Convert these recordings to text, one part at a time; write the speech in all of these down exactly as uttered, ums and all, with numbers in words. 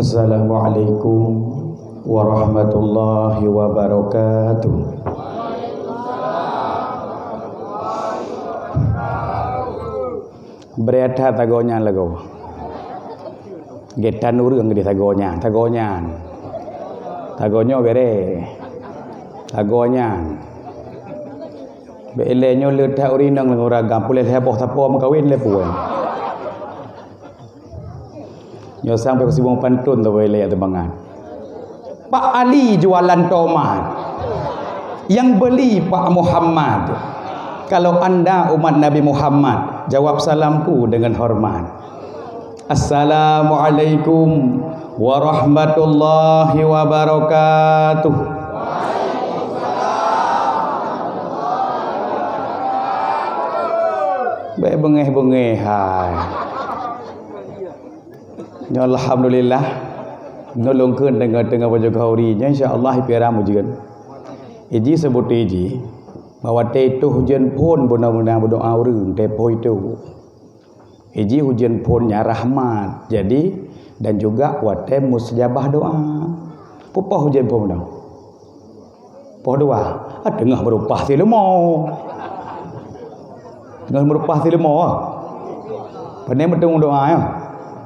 Assalamualaikum warahmatullahi wabarakatuh. Bri that tagoe nyan lagoe. Geutanyoe ureuëng di tagoe nyan, tagoe nyan. Tagoe nyoe bri. Tagoe nyan. Bék ilée nyoe le that ureuëng inong ngon ureuëng agam, puléh lhée boh sapo meukawen lé puwoe. Nyoe sampoe sibong pantôn tu boleh lé teumangat. Pak Ali jualan tomat. Yang beli Pak Muhammad. Kalau anda umat Nabi Muhammad, jawab salamku dengan hormat. Assalamualaikum warahmatullahi wabarakatuh. Bék beungéh-beungéh hai. Nyoe alhamdulillah. Nyoe lôn kheun teungoh-teungoh pajoh khauri nyoe, insya Allah piram ujeuen. Iji seubut iji, bahwa teutoh ujeuen phon beuna-beuna meudoa ureuëng teupoh itu. Iji ujeuen phon nyan rahmat. Jadi dan juga watée mustajabah doa. Peue poh ujeuen phon beuna? Poh dua, ah, teungoh meurupah sileumô. Teungoh meurupah sileumô, ah. Pane meuteumé doa, ya.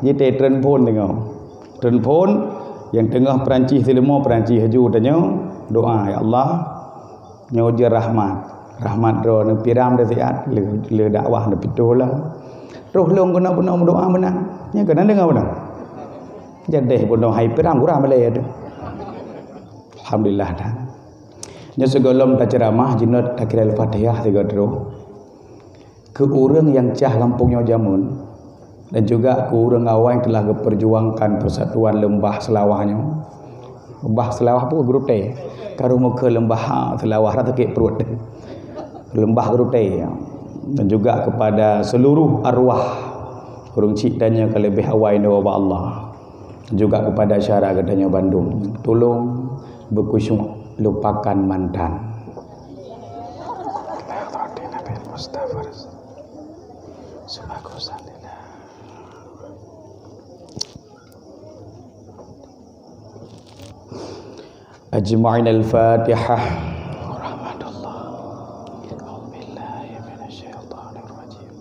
Jiteutrön phon teungoh. Trön phon, nyang teungoh Peurancih sileumô, Peurancih haju tanyoe, doa, "Ya Allah, nyoe ujeuen rahmat. Rahmat droe neupiram dasiat, le, le dakwah neupitoe lah." Roh lôn keunoe bunoe meudoa meunan. Nyan keunan deungoe meunan. Jadeh bunoe hai piram gura malée tu. Alhamdulillah dah. Nyoe sigohlom taceuramah, jinoe takira Al-Fatihah sigoe teurôh. Keu ureuëng nyang cah gampông nyoe jameun, dan juga keu ureuëng awai telah geupeurjuangkan persatuan leumbah Seulawah nyoe. Leumbah Seulawah peue Geurutée. Karu meukeue leumbah, ha, Seulawah rata sakét pruet. Leumbah Geurutée. Dan juga kepada seluruh arwah ureuëng chik tanyoe ka leubeh awai nyoe bak Allah. Juga kepada syedara geutanyoe bandum, tulông beukhusyuk, lupakan mantan. أجمعين الفاتحة. ورحمة الله. أعوذ بالله من الشيطان الرجيم.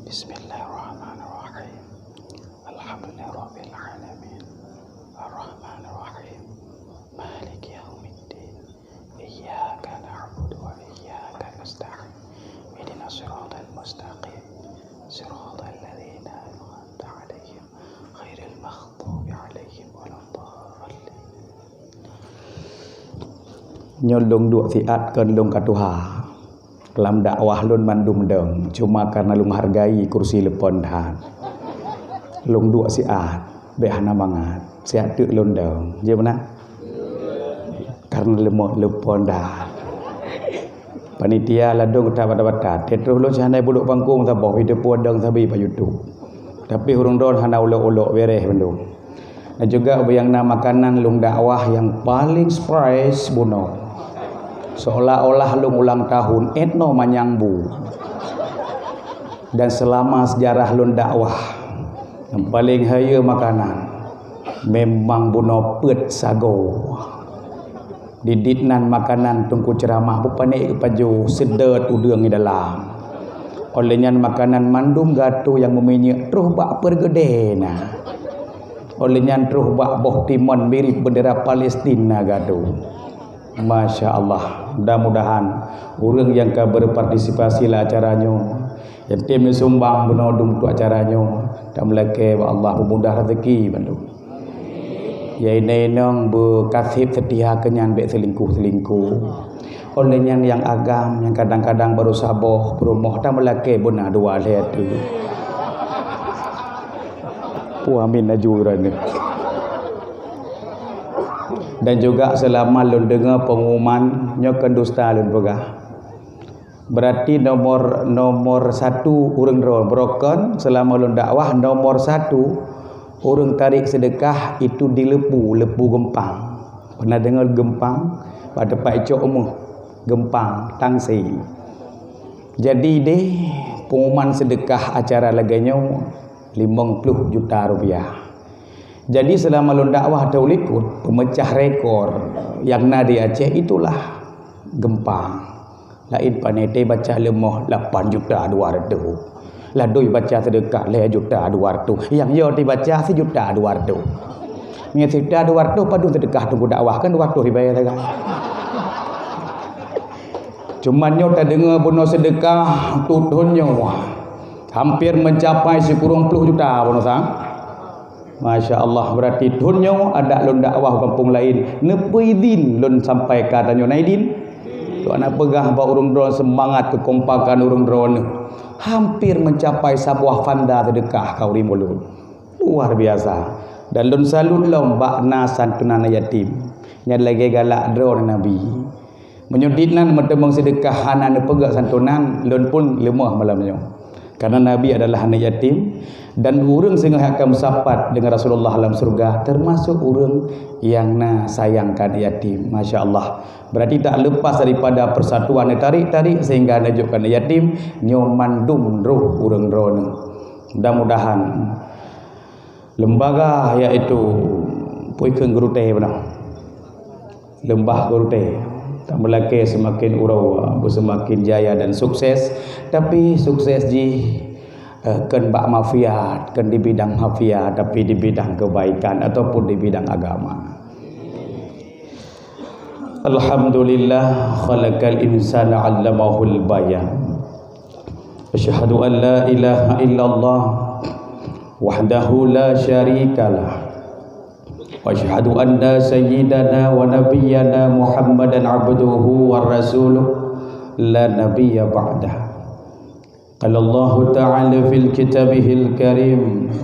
بسم الله الرحمن الرحيم. الحمد لله رب العالمين. الرحمن الرحيم. مالك يوم الدين. إياك نعبد وإياك نستعين. اهدنا الصراط المستقيم. صراط الذين أنعمت عليهم غير المغضوب عليهم ولا الضالين. Nyoe lôn duek siat kon lôn ka tuha. Lam dakwah lôn mandum dong, cuma karena lôn hargai kursi leupon that. Lôn duek siat, bék hana mangat. Siat teuk lôn dong. Jeuet meunan? Karena leumô leupon that. Panitia ladôm that bata-bata. Teutroh lôn sihana buleuk pangkong saboh, video dong sabe bak YouTube. Tapi ureuëng droe hana ulok-ulok, beres bandum. Dan juga nyang na makanan lôn dakwah nyang paling surprise bunoe. Seolah-olah lôn ulang tahun, etno manyang bu. Dan selama sejarah lôn dakwah, nyang paling hayeue makanan, memang bunoe peuet sagoe. Didit nan makanan teungku ceuramah beupanéh geupajoh seudeuet udeueng di dalam. Óh lheueh nyan makanan mandum gato nyang meuminyéuk troh bak peureugeudée na. Óh lheueh nyan troh bak boh timon mirip beundera Palestina gato. Masya Allah. Mudah-mudahan ureuëng nyang ka berpartisipasi lam acara nyoe, nyang tem neusumbang bunoe dum untuk acara nyoe, tameulakée bak Allah peumudah rezeki bandum. Ya inong-inong beukaseb seutia keu nyan bék seulingkoh-seulingkoh. Óh lheueh nyan nyang agam, nyang kadang-kadang barô saboh peurumoh tameulakée beuna dua lhée teuk. Puah amin laju droeneuh. Dan juga seulama lôn deungoe pengumuman nyoe kon dusta lôn peugah. Berarti nomor, nomor satu ureuëng droe, beurokon seulama lôn dakwah nomor satu ureuëng tarék seudeukah itu di Lepu, Lepu Geumpang. Pernah deungoe Geumpang? Bak teumpat icok umeue, Geumpang, Tangse. Jadi deh pengumuman seudeukah acara lagée nyoe limong ploh juta rupiah. Jadi, seulama lôn dakwah ateueh likot, peumeucah rekor nyang na di Aceh itulah gempa. Laén pane teubaca leumoh lapan juta dua ratus. Ladoi baca seudeukah lhèe juta dua ratus. Nyang yo teubaca sijuta dua ratus. Meunyo sijuta dua ratus, padum seudeukah teungku dakwah, kan dua ratus ribèe sagai. Cuman nyoe tadeungoe bunoe seudeukah untuk thon nyoe, hampir mencapai sikureueng ploh juta bunoe sa. Masya Allah, berarti thon nyoe adak lôn dakwah u gampông laén, neupeuidin lôn sampai ka tanyoe na idin. Lôn hana peugah bak ureueng droe seumangat keukompakan ureueng droeneuh. Hampir mencapai saboh fanda seudeukah ka ureueng mulod. Luar biasa. Dan lôn salut lom bak na santunan yatim. Nyan lagèe galak droe Nabi. Meunyoe dit nan meuteumeung seudeukah hana neupeugah santunan, lôn pun leumoh malam nyoe. Karena Nabi adalah aneuk yatim, dan ureueng singoh akan meusapat deungon Rasulullah lam syurga, termasuk ureueng nyang na sayang keu aneuk yatim. Masya Allah. Berarti tak lepas daripada persatuan tarik-tarik sehingga neujok keu aneuk yatim, nyoe mandum roh ureueng droeneuh. Mudah-mudahan lembaga, yaitu Puikeng Gurutèe beuna. Lembah Gurutèe. Tameulakèe seumaken uroe, beuseumaken jaya dan sukses. Tapi sukses jih, eh, kon bak mafiat, kon di bidang mafiat, tapi di bidang kebaikan ataupun di bidang agama. Alhamdulillah, khalaqal insana 'allamahul bayan. Asyhadu an la ilaha illallah wahdahu la syarikalah. Wa asyhadu anna sayyidana wa nabiyyana Muhammadan abduhu wa rasuluh la nabiyya ba'dah. Qala Allahu ta'ala fil kitabihil karim,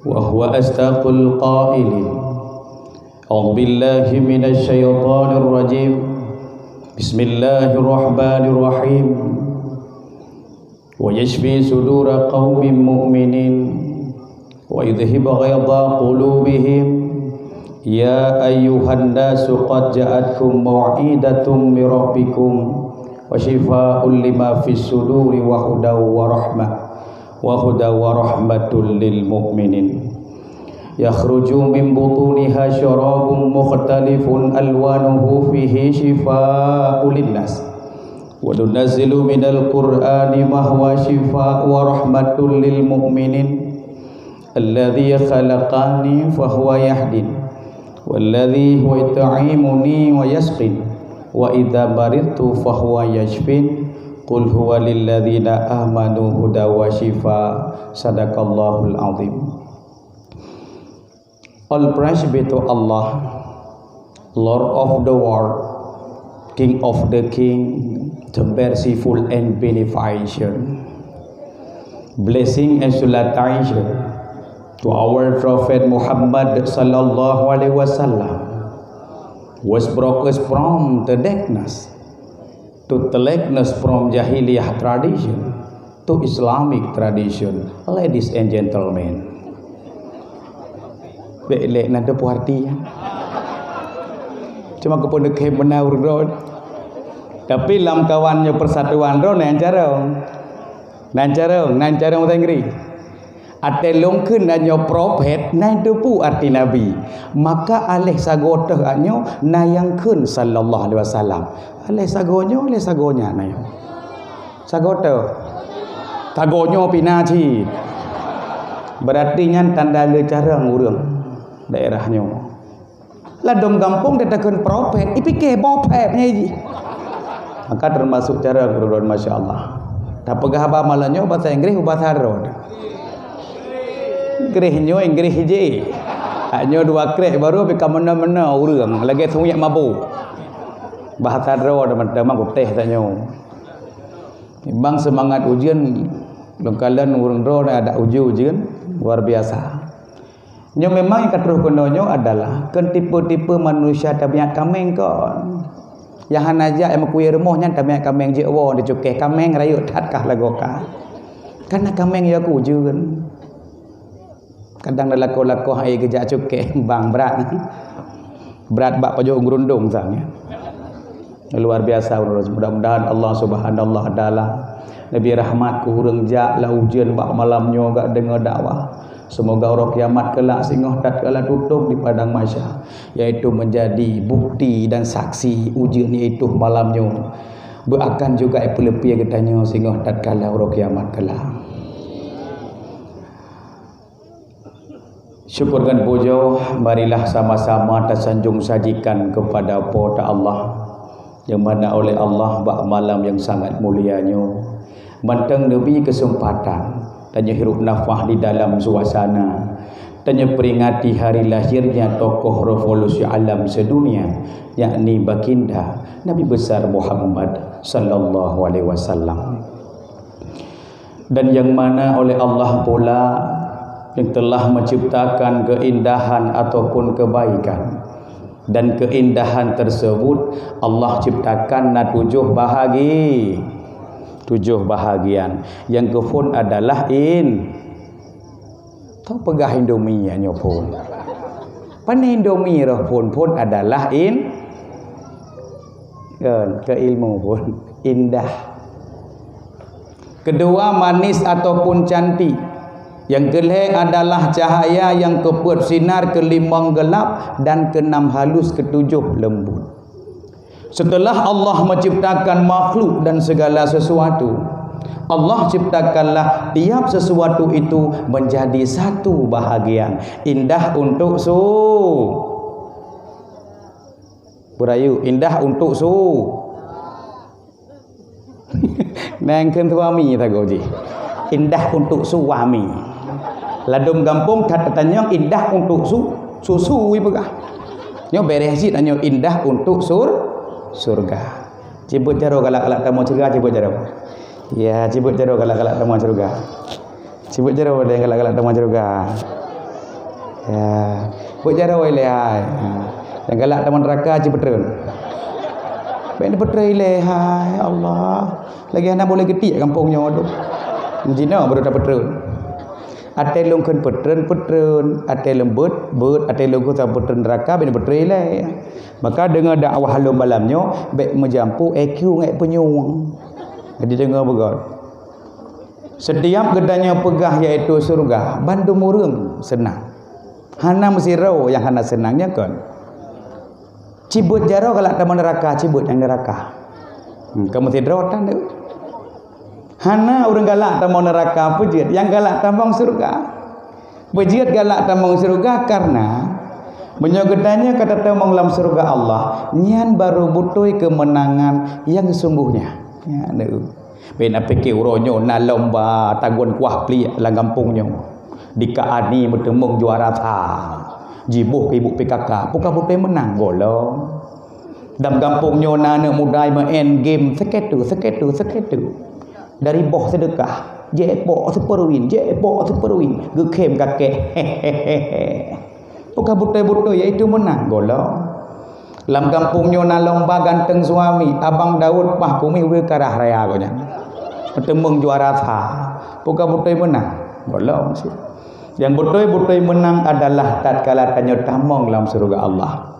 wa huwa asdaqul qailin. A'udzu billahi minasy syaithanir rajim. Bismillahirrahmanirrahim. Wa yashfi sudura qaumin mu'minin, wa yudhhib ghaidha qulubihim. Ya ayyuhan nasu qad ja'atkum mau'idatun min rabbikum wa syifaa'un lima fis suduri wa hudaw wa rahmah, wa hudaw wa rahmatul lil mu'minin. Yakhruju min butuniha syarabun mukhtalifun alwanuhu fihi syifaa'un linnas. Wa nunazzilu minal Qur'ani ma huwa syifaa'un wa rahmatul lil mu'minin. Alladzi khalaqani fa huwa yahdin. Walladzi huwa yut'imuni wa yasqin. Wa idza maridtu fa huwa yashfin. Qul huwa lil ladzina amanu huda wa syifa. Sadaqallahul azim. All praise be to Allah, Lord of the world, King of the king, the merciful and beneficent. Blessing and salutation to our Prophet Muhammad sallallahu alaihi wasallam, was brought us from the darkness to the darkness, from jahiliyah tradition to Islamic tradition. Ladies and gentlemen, bèk lé na teupeue arti nyan. Cuma keupeue neukhem beuna ureueng droe. Tapi lam kawan nyoe persatuan droe nan carông. Nan carông, nan carông bahasa Inggris. Watèe lôn kheun nyoe prophet, na teupeue arti nabi. Maka aléh sagoe teuh nyoe na nyang kheun sallallahu alaihi wasallam. Aléh sagoe nyoe, aléh sagoe nyan na nyoe. Sagoe teuh. Sagoe nyoe pih na cit. Berarti nyan tanda le carông ureueng daerah nyoe. Ladôm gampông tatakheun prophet, ipike boh phèb nyan jih. Maka termasuk carông ureueng, masya Allah. Tapeugah haba malam nyoe bahasa Inggris, bahasa droe. Inggris nyoe, Inggris jih. Hak nyoe dua krek baru pih ka meunoe-meunoe ureueng lagèe sunyek mabök. Bahasa droe teuma-teuma kutéh tanyoe. Memang seumangat ujeuen, lôn kalon ureueng droe ada ujeuen-ujeuen luar biasa. Nyoe memang nyang ka troh keunoe nyoe adalah kon tipe-tipe manusia tabiat kaméng kon. Nyang hana jak nyang meukuyée rumoh nyan tabiat kaméng jeuet woe, dicukée kaméng rayeuk that kah lagoe ka. Kana kaméng ya ku ujeuen. Kadang na lakoe-lakoe hai geujak cukée bang brat. Brat bak pajoh ngeurundong sang, ya. Luar biasa, mudah-mudahan Allah Subhanahu wa Taala neubri rahmat keu ureueng jak lam ujeuen bak malam nyoe gak deungoe dakwah. Seumoga uroe kiamat keulak singoh tatkala tutôb di padang mahsyar, yaitu menjadi bukti dan saksi ujeuen yaitu malam nyoe. Beuakan juga ipeuleupie geutanyoe singoh tatkala uroe kiamat keulak. Syukur ngon pujoe, marilah sama-sama tasanjong sajikan kepada Po teu Allah, nyang mana oleh Allah bak malam nyang sangat mulia nyoe, mantong neubri keuseumpatan tanyoe hirup nafah di dalam suasana tanyoe peringati hari lahirnya tokoh revolusi alam sedunia, yakni Baginda Nabi Besar Muhammad sallallahu alaihi wasallam. Dan yang mana oleh Allah pula yang telah menciptakan keindahan ataupun kebaikan. Dan keindahan tersebut Allah ciptakan na tujoh bahagi, tujoh bahagian. Nyang keuphon adalah in-, tau peugah Indomie nyoe phon. Pane Indomie roh phon, phon adalah in-, kan, keu ilmu phon indah. Kedua, manis ataupun cantik. Yang kelhèe adalah cahaya, yang keupeuet sinar, kelimong gelap, dan keenam halus, ketujoh lembut. Setelah Allah menciptakan makhluk dan segala sesuatu, Allah ciptakanlah tiap sesuatu itu menjadi satu bahagian. Indah untuk su-, beurayu, indah untuk su-, Nang kheun suami sagoe jih. Indah untuk suami. Ladôm gampông that tatanyong indah untuk su-, susu, ipeugah. Nyoe bèrèh cit nyoe indah untuk sur-, surga. Cibeuet jaroe galak-galak tamong syeuruga, cibeuet jaroe. Ya, cibeuet jaroe galak-galak tamong syeuruga. Cibeuet jaroe deh galak-galak tamong syeuruga. Ya. Beuet jaroe ilèe hai. Ha. Nyang galak tamong neuraka cibeuet treun. Bèk neubeuet treun ilèe hai, Allah. Lagèe hana boleh geutiek gampông nyoe tu. Jinoe baru tapeuet treun. Até lôn kheun peuet treun, peuet treun. Até lôn beuet, beuet. Até lôn kheun tapeuet treun neuraka, bèk neubeuet treun ilèe. Maka deungoe dakwah lôn malam nyoe, bèk meujampu E Q ngon peunyueng. Jadi deungoe beugöt. Setiap geutanyoe peugah yaitu syeuruga, bandum ureueng seunang. Hana meusidroe nyang hana seunang, nyan kon. Cibeuet jaroe galak tamong neuraka, cibeuet nyang neuraka. Hmm, ka meusidroe tan deuh. Hana ureueng galak tamong neuraka, peue jeuet, nyang galak tamong syeuruga. Peue jeuet galak tamong syeuruga, karena meunyoe geutanyoe ka tatamong lam syeuruga Allah, nyan baru beutôi keumeunangan nyang sesungguhnya. Nyan deuh. Bèk na pike uroe nyoe na lomba tagun kuah pliek lam gampông nyoe. Di Kak Ani meuteumong juara sa. Jiboh keu ibu P K K, peue ka beutôi meunang gohlom. Lam gampông nyoe na aneuk muda meu'en game seketu, seketu, seketu. Dari boh seudeukah, jepok seupeurwin, jepok seupeurwin, geukhém kakek. Peue ka beutôi-beutôi, yaitu meunang gohlom. Lam gampông nyoe na lomba ganteng suami, Abang Daud Pah Kumi weueh karah raya gobnyan. Meuteumong juara sa. Peue ka beutôi meunang? Gohlom cit. Nyang beutôi-beutôi meunang adalah tatkala tanyoe tamong lam syeuruga Allah.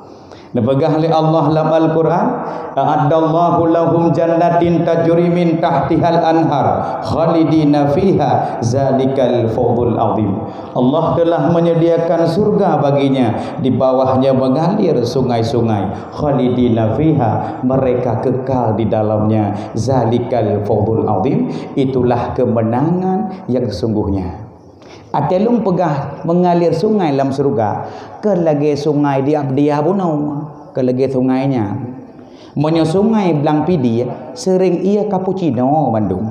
Neupeugah lé Allah lam Al-Qur'an, "A'addallahu lahum jannatin tajri min tahtihal anhar, khalidina fiha, zalikal fawzul azim." Allah telah menyediakan surga baginya, di bawahnya mengalir sungai-sungai. Khalidina fiha, mereka kekal di dalamnya. Zalikal fawzul azim, itulah kemenangan yang sesungguhnya. Até lôn peugah mengalir sungai lam syeuruga, keu lagèe sungai di Abdiyah bunoe, keu lagèe sungai nyan. Meunyoe sungai Blang Pidie, seuring ie cappuccino bandum.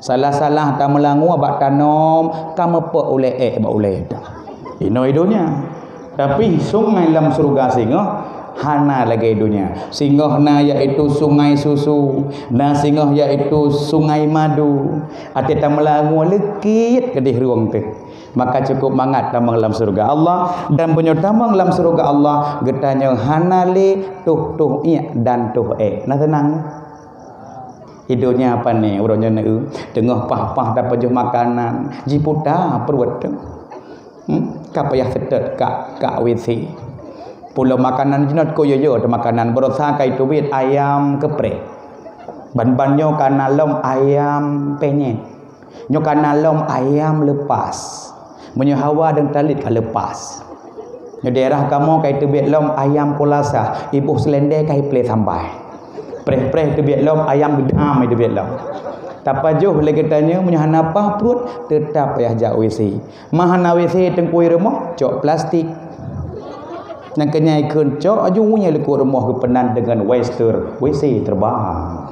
Salah-salah tameulangua bak tanom, ka meupok ulèe ék bak ulèe that. Inoe i donya. Tapi sungai lam syeuruga singoh hana lagèe i donya. Singoh na yaitu sungai susu, na singoh yaitu sungai madu. Até tameulangua leukit keudeh rueng teuh. Maka cukup mangat tamong lam syeuruga Allah, dan meunyoe tamong lam syeuruga Allah, geutanyoe hana lé toh-toh iek dan toh ék. Na seunang. I donya pane uroe nyoe neu, teungoh paih-paih tapajoh makanan, jiputa pruet teuh. Hmm? Ka payah seutôt ka, ka W C. Pulo makanan jinoe ko yo-yo teuh makanan, baroesa ka iteubiet ayam keupreh. Ban-ban nyoe ka na lom ayam penyet. Nyoe ka na lom ayam lepas. Meunyoe hawa dan talit ka leupas. Nyoe daerah kamoe ka iteubiet lom ayam kolasa, iboh seulendé ka iplé sambai. Preh-preh teubiet lom ayam geudam iteubiet lom. Tapajoh lé geutanyoe meunyoe hana paih pruet, teutap payah jak W C. Ma hana W C teungku i rumoh, cok plastik. Nyang keunyan ikheun cok aju nyan likot rumoh geupeunan deungon wester, W C terbang.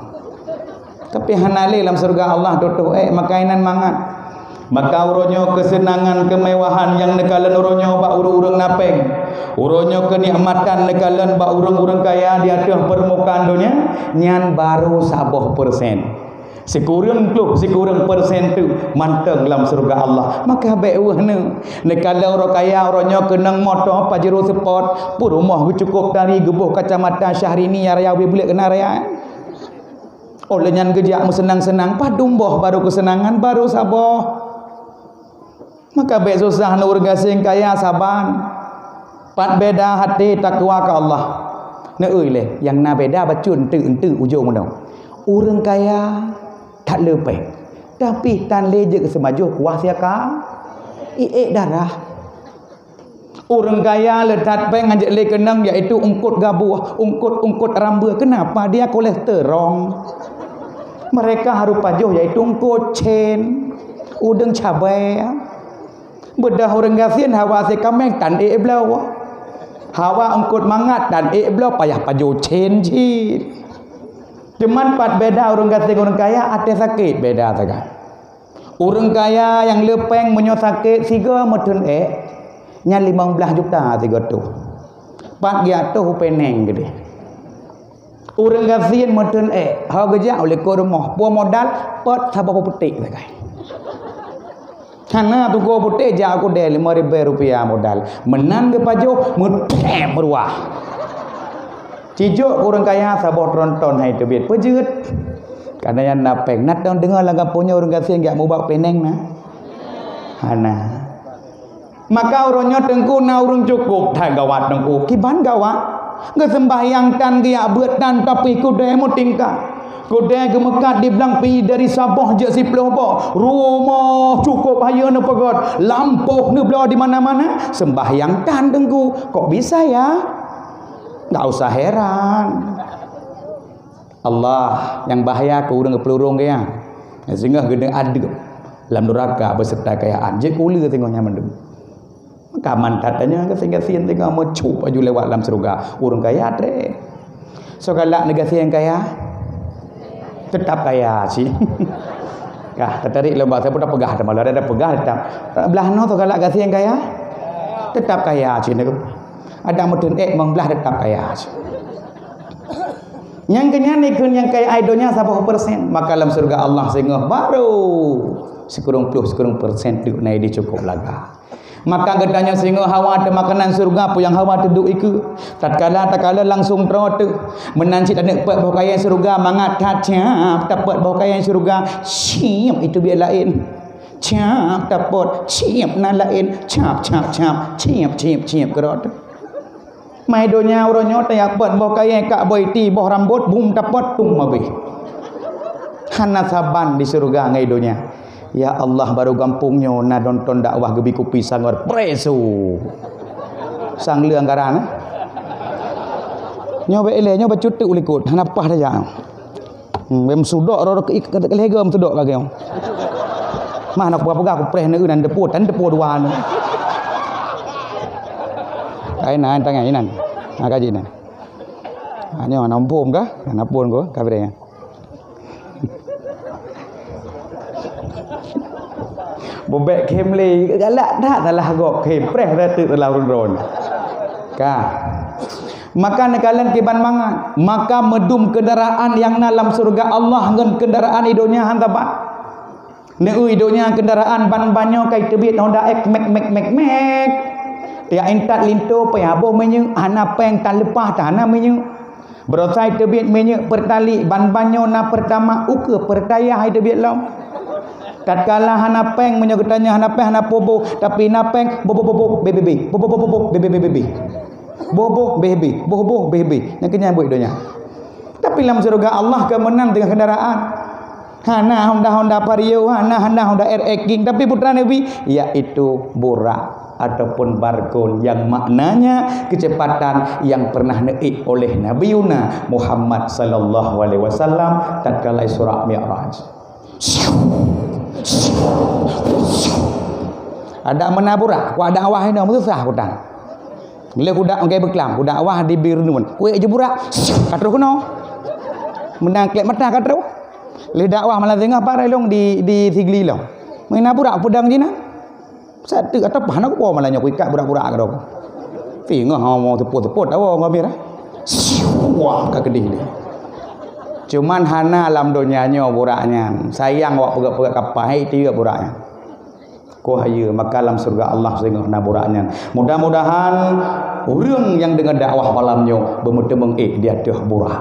Tapi hana lé lam syeuruga Allah tutoh ék makanan mangat. Maka uroe nyoe keuseunangan keumewahan nyang neukalon uroe nyoe bak ureuëng-ureuëng na péng. Uroe nyoe keunikmatan neukalon bak ureuëng-ureuëng kaya di ateueh peurmukaan donya, nyan barô saboh persen. Sikureueng ploh sikureueng persen teuk mantong lam syeuruga Allah. Maka bék weueh neuh. Neukalon uroe kaya uroe nyoe keunong moto Pajero Sport, peurumoh geucukôp tari geuboh kacamata Syahrini nyang raya ubé buleuk keunan raya. Óh lheueh nyan geujak meuseunang-seunang, padum boh barô keuseunangan, barô saboh. Maka bék susah neu ureuëng gasien kaya saban. Pat beda até takwa keu Allah. Neueu lé, nyang na beda bacut eunteuk-eunteuk ujong meunoe. Ureuëng kaya that le péng, tapi tan lé jeuet seumajôh kuah siaka, iék darah. Ureuëng kaya le that péng hanjeuet lé keunong, yaitu eungkôt gaboh, eungkôt-eungkôt rambeue. Keunapa dia kolesterol? Mereka harôh pajoh, yaitu eungkôt cen, udeueng cabée. Beudoh ureuëng gasien hawa sie kaméng tan ék bloe. Hawa eungkôt mangat tan ék bloe, payah pajoh cen cit. Cuman pat beda ureuëng gasien ngon ureuëng kaya, até sakét beda sagai. Ureuëng kaya nyang le péng meunyoe sakét sigoe meuteun ék, nyan limong blaih juta sigoe toh. Pat geujak toh u pénéng keudeh. Ureuëng gasien meuteun ék, ho geujak u likot rumoh, peue modal, pot saboh putéh sagai. Hana tugoe putéh jak u keudè lima ribèe rupiah modal. Meunan geupajoh, meutem meuruah. Cijok ureuëng kaya saboh tronton hai teubiet peujeuet. Karena nyan na péng. Na teudeungoe lam gampông nyoe ureuëng gasien jak mubak pénéng na? Hana. Maka uroe nyoe teungku na ureuëng cukôp that gawat teungku. Kiban gawat. Geuseumbahyang tan geujak beuet tan tapi keudè meutingkat. Keudè geumeukat di blang pi dari saboh jeuet siploh boh. Rumoh cukôp hayeue neupeugöt. Lampôh neubloe di mana-mana. Seumbahyang tan teungku. Kok bisa ya? Nggak usah heran. Allah nyang bahya keu ureuëng geupeulurông gaya. Singoh geuneuk adeueb lam nuraka beserta kayaan. Jeuet keu uleue singoh nyan mandum. Maka mantap tanyoe gasien-gasien singoh meucok aju lewat lam syeuruga. Ureuëng kaya treb. Soe galak neugasien kaya? Tetap kaya cit. Kah tatarik lom bahasa pun dah peugah teuma ada peugah tetap. Blah noe soe galak gasien kaya? Tetap kaya cit. Ada meuteun ék mong blah tetap kaya cit. Nyang keunyan ikheun nyang kaya ai donya saboh persen, maka lam syeuruga Allah singoh barô sikureueng ploh sikureueng persen teuk na ideh cukôp laga. Maka geutanyoe singoh hawa teu makanan syeuruga peue nyang hawa teuduek ikeue. Tatkala takalon langsung troe teuh, meunan cit aneuk peuet boh kayèe syeuruga mangat that siab tapeuet boh kayèe syeuruga siab itu biet laén. Siab tapeuet siab na laén siab siab siab siab siab siab keudroe teuh. Mai donya uroe nyoe tayapeuet boh kayèe kak boh iti boh rambot bum tapot tum abéh. Hana saban di syeuruga ngai donya. Ya Allah, baru gampông nyoe na nonton dakwah geubi kupi sangor preso. Sang leueng garan, eh? Nyoe bèk ilèe, nyoe bacut teuk u likot, hana paih tajak. Hmm, bèk meusudok rot-rot keu ik-, keu lhèe gom sudok lagèe nyoe. Mah na kupeugah kupreh neu nan deupot, tan deupot dua neu. Ai nan tangai nan. Ha kaji nan. Ha nyoe na umpôm kah? Na pun ko, ka preh. Bubek khem lé, galak that salah gok khem, preh that teuk salah ron-ron. Ka. Maka neukalon kiban mangat, maka meudum kendaraan nyang na lam syeuruga Allah ngon kendaraan i donya han saban. Neu i donya kendaraan ban-ban nyoe kai teubiet Honda X mek mek mek mek. Tiak intat linto peuyaboh minyeuk hana pèng tan leupah tan hana minyeuk. Beurosai teubiet minyeuk Pertalite ban-ban nyoe na Pertamax ukeue Pertalite hai teubiet lom. Tatkala hana pèng meunyoe geutanyoe hana pèng hana poh boh tapi na pèng boh boh boh boh B B B boh boh boh boh boh B B B B. Boh boh B B B, boh boh B B B. Nyang keunyan buet donya. Tapi lam syeuruga Allah keu meunan teungoh kendaraan. Hana Honda-Honda Vario, hana, hana Honda R X King, tapi putra Nabi, yaitu Burak ataupun Barkun yang maknanya kecepatan yang pernah neuék oleh Nabiuna Muhammad sallallahu alaihi wasallam tatkala Isra Mi'raj. Ada meunan Burak, ku ada awah inoe, meususah kutang. Lé kudak makai beuklam, kudak awah di Birnun. Kuék ju Burak, ka troh keunoe. Meunan klek mata ka troh. Lé dakwah malam singoh parai lôn di, di Sigli lom. Meunan Burak peudong jih na. Satu atau pahan aku bawa malam nyoe kuikat burak-burak ka dong. Singoh mau tepot-tepot awak ngambil ah. Wah, ka gedeh dia. Cuman hana lam donya nyoe burak nyan. Sayang awak peugah-peugah kapah, hai tiga burak nyan. Koh hayeue, maka lam syurga Allah singoh na burak nyan. Mudah-mudahan ureuëng nyang deungoe dakwah malam nyoe beumeuteumong ék di ateueh burak.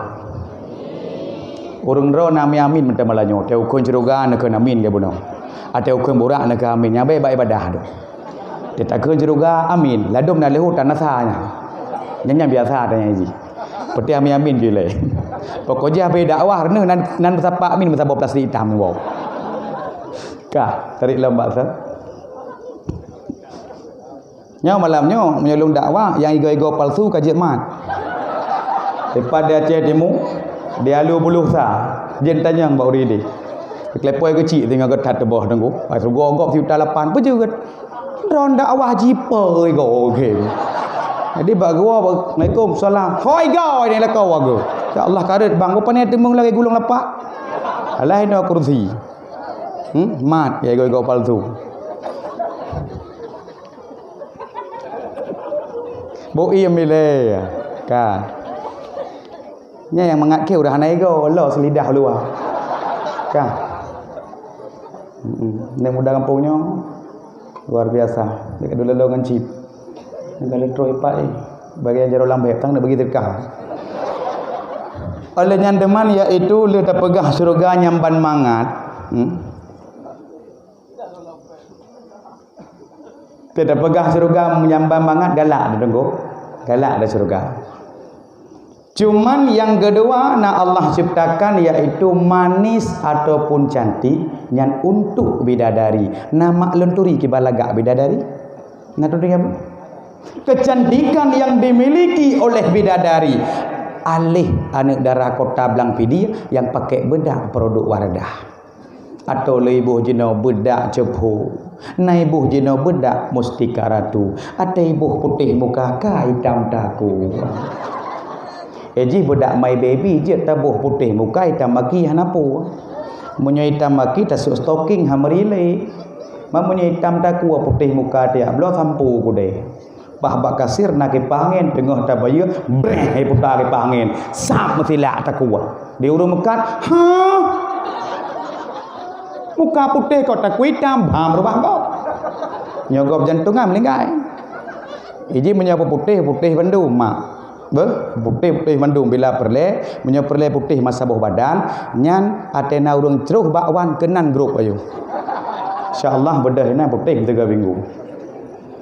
Ureuëng droe na amin-amin meuteumé malam nyoe. Teu ukheun syurga neukheun amin lé bunoe. Ateueh ukheun burak neukheun amin. Nyang bèk bak ibadah tu. Teutakheun syurga amin. Ladôm na leuhô tanasa nyan. Nyan nyang biasa tanya jih. Peuti amin-amin jih lé. Pokok jih habéh dakwah reuneuh nan, nan meusapat amin meusaboh plastik itam nyoe. Ka, tarik lom bak sa. Nyoe malam nyoe, meunyoe lôn dakwah, nyang igoe-igoe palsu ka jeuet mat. Dipat di Aceh Timu, di Alu Buluh sa, jén tanyong bak ureuëng idéh. Keulepoi keuchik singoh geutat teuboh teungku. Pas rugoe gob sijuta lapan, peujeuet. Droen dakwah jipeue igoe. Jadi bak geuwoe, "Assalamualaikum, salam." "Hoi goe, ni lakoe wagoe." "Ya Allah, karet bang, ku pane teumeung lagèe gulong lapak." Alah inoe kursi. Hmm, mat, ya igoe-igoe palsu. Boim ilée, ka. Nyan nyang mangat keu udah hana igoe, lo seulidah luwa. Ka. Hmm, aneuk muda gampông nyoe luar biasa. Dekat dulu lo ngan chip. Dekat le troh ipak, eh. Bagian jaroe lambek tang nak bagi sedekah. Oleh nyan teuma, yaitu le tapeugah syeuruga nyang ban mangat. Hmm. Teupeugah syeuruga meunyan ban mangat galak di teungku. Galak di syeuruga. Cuman nyang keudua na Allah ciptakan, yaitu manis ataupun cantik nyan untuk bidadari. Na mak lôn turi kiban lagak bidadari? Na turi apa? Kecantikan yang dimiliki oleh bidadari. Aleh aneuk dara kota Blang Pidie nyang pakai bedak produk Wardah. Atau lé iboh jinoe bedak ceupho. Na iboh jinoe bedak mustika ratu. Atau iboh putéh muka ka itam takue. Eh, jih bedak My Baby jeuet taboh putéh muka itam maki hana peue. Meunyoe itam maki tasôk stocking ha meurilek. Ma meunyoe itam takue putéh muka tiak bloe sampo kudée. Bah bak kasir na kipaih angén teungoh tabayeue, breh, iputa kipaih angén. Sab meusilak takue. Di ureuëng meukat, ha? Muka putéh kok takue itam, bam rubah gob. Nyoe gob jantungan meuninggai. Iji meunyoe putéh, putéh bandum, mak. Beuh, putéh-putéh bandum bila peureulée, meunyoe peureulée putéh masa boh badan, nyan ateueh na ureuëng cruh bak wan keunan grup ayue. Insya Allah beudôh inan putéh tiga minggu.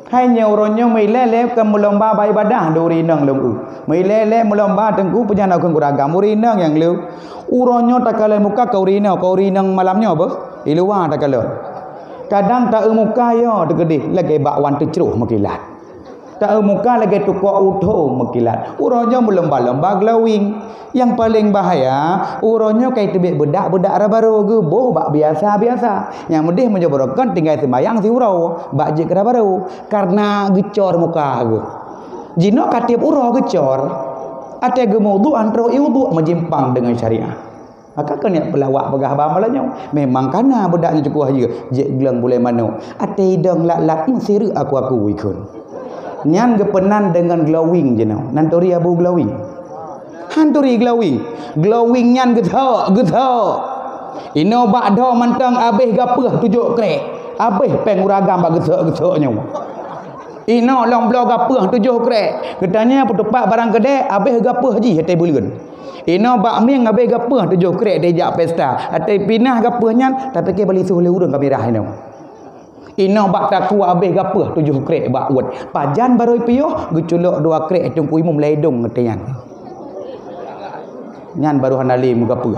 Hai nyoe uroe nyoe meuilée-lée keu meulomba bak ibadah di ureuëng inong lôn eu. Meuilée-lée meulomba teungku peujana keu guragam ureuëng inong nyang leu. Uroe nyoe takalon muka keu ureuëng inong, keu ureuëng inong malam nyoe beuh, di luwa takalon. Kadang ta-eu muka yo teukeudeh lagée bak wan teucroh meukilat. Ta-eu muka lagée tukok uthô meukilat. Uroe nyoe meulomba-lomba glowing. Nyang paleng bahaya, uroe nyoe ka iteubiet beudak-beudak rabaro geuboh bak biasa-biasa. Nyang meudeh meunyoe barokon tinggai seumayang siuroe bak jeuet keu rabaro, kareuna geucor muka geuh. Jinoe ka tieb uroe geucor. Até geumudu antroh iwudu meujimpang deungon syariah. Maka keuneuk peulawak peugah haba malam nyoe. Memang kana beudak nyoe cukup hayeue, jeuet gleng bulée manok. Até idong lat-lat meusireuk aku-aku ikheun. Nyan geupeunan deungon glowing jinoe. Nan turi abu glowing. Han turi glowing. Glowing nyan geuthok, geuthok. Inoe bak dho mantong abéh gapeuh tujôk krek. Abéh péng uragam bak geuthok-geuthok nyoe. Inoe lom bloe gapeuh tujôh krek. Geutanyong peutupat barang keudè, abéh gapeuh jih até buleuen. Inoe bak mieng abéh gapeuh tujôh krek dijak pesta. Até pinah gapeuh nyan, tapike bali suh lé ureuëng ka mirah inoe. Inoe bak takue abéh gapeuh tujôh krek bak uet. Pajan barô piôh, geuculok dua krek teungku imum lé idong ngeutian. Nyan barô hana lé meugapeuh.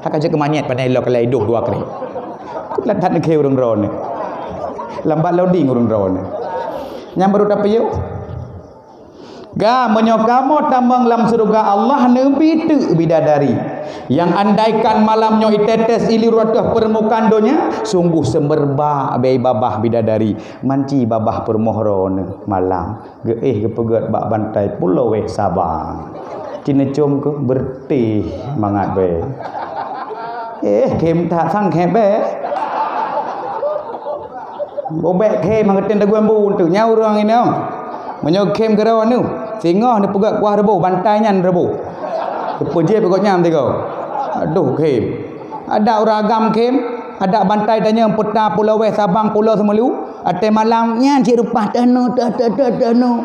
Ka jeuet keu manyét padahai lo keuleudôh dua kali. Keu that-that neukhe ureuëng droeneuh. Lambat loading ureuëng droeneuh. Nyang baru tapiôh. Ga meunyoe kamoe tamong lam syeuruga Allah neubi teuk bidadari. Nyang andaikan malam nyoe itetes ilir ateueh peurmukaan donya, sungguh seumeurba bei babah bidadari. Manci babah peurumoh droeneuh malam. Geuéh geupeugét bak bantai pulo wéh Sabang. Cineucom keuh beureutéh mangat bée. Eh, khém that sang khém bée. Bobek khém hana teuntèe geuambu teuk nyan ureuëng inong. Meunyoe khém keudroe neuh, singoh neupeugét kuah reuboh, bantai nyan reuboh. Teupeujép gobnyan tigoe. Aduh, khém. Adak ureuëng agam khém, adak bantai tanyoe peuta pulo wéh Sabang pulo Seumulu. Watèe malam nyan cit reupah teuhnoe, teuh, teuh, teuh, teuhnoe.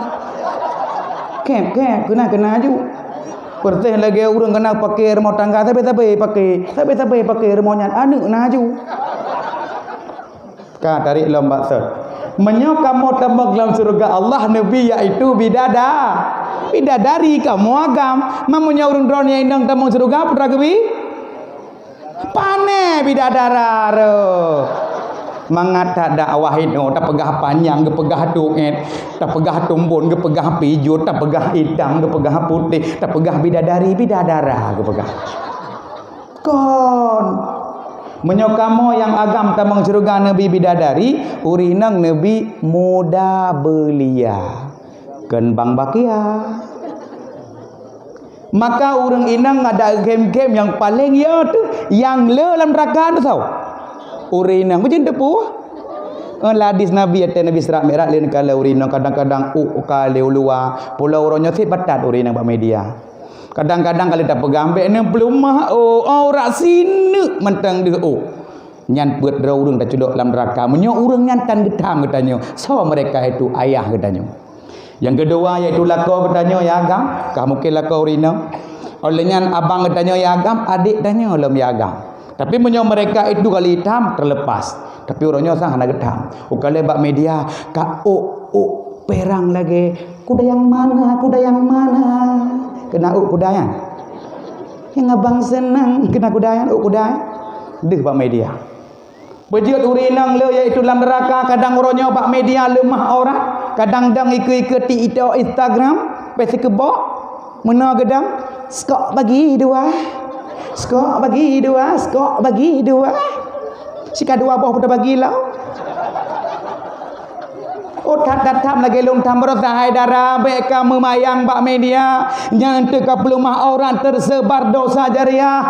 Kép, kép, keuna, keuna aju. Peureutéh lagèe ureuëng keuna paké rumoh tangga, sabe-sabe paké, sabe-sabe paké rumoh nyan, aneuk na aju. Ka tarék lom bak sot. Meunyoe kamoe tamong lam syeuruga Allah neubi, yaitu bidada-, bidadari kamoe agam. Ma meunyoe ureuëng droeneuh inong tamong syeuruga, peue teuma geubi? Pané bidadara rôh. Mangat that dakwah inoe, tapeugah panyang, geupeugah tuet, tapeugah tumbon, geupeugah pijot, tapeugah itam, geupeugah putéh, tapeugah bidadari, bidadara geupeugah. Kon. Meunyoe kamoe nyang agam tamong syeuruga neubi bidadari, ureuëng inong neubi muda belia. Keumbang bakia. Maka ureuëng inong adak geukhém-khém nyang paleng ya teuh nyang le lam neuraka teuh soe? Ureuëng inong. Beujeuet teupeue? Eh, lam hadis Nabi, watèe Nabi Isra Mi'raj lé neukalon ureuëng inong, kadang-kadang ôk ka lé u luwa. Pulo uroe nyoe sit patat ureuëng inong bak media. Kadang-kadang ka lheueh tapeugah, "Bèk neupeulumah, oh, aurat sineuk mantong deuh, oh." Nyan peuet droe ureuëng taculok lam neuraka. Meunyoe ureuëng nyan tan geutham geutanyoe, soe mereka itu? Ayah geutanyoe. Nyang keudua yaitu lakoe geutanyoe nyang agam, ka mungken lakoe ureuëng inong. Óh lheueh nyan abang geutanyoe nyang agam, adék tanyoe lom nyang agam. Tapi meunyoe mereka itu ka lheueh tham, terlepas. Tapi uroe nyoe sang hana geutham. Ukalon bak media, ka ôk, ôk perang lagèe, "Kuda yang mana? Kuda yang mana?" Keuna ôk kuda nyan. Nyang abang seunang keuna kuda nyan, ôk kuda nyan. Deuh bak media. Beujeuet ureuëng inong le, yaitu lam neuraka, kadang uroe nyoe bak media leumah aurat, kadang dong ikeue-ikeue TikTok, Instagram, pih sikeubok, meunoe geudong, "Sekok bagi dua, sekok bagi dua, sekok bagi dua." Sika dua boh peutabagi lom. Oh, that-that tham lagèe lôn tham baroesa, hai dara, bèk ka meumayang bak media. Nyan teuh ka peuleumah aurat, teuseubar dosa jariah.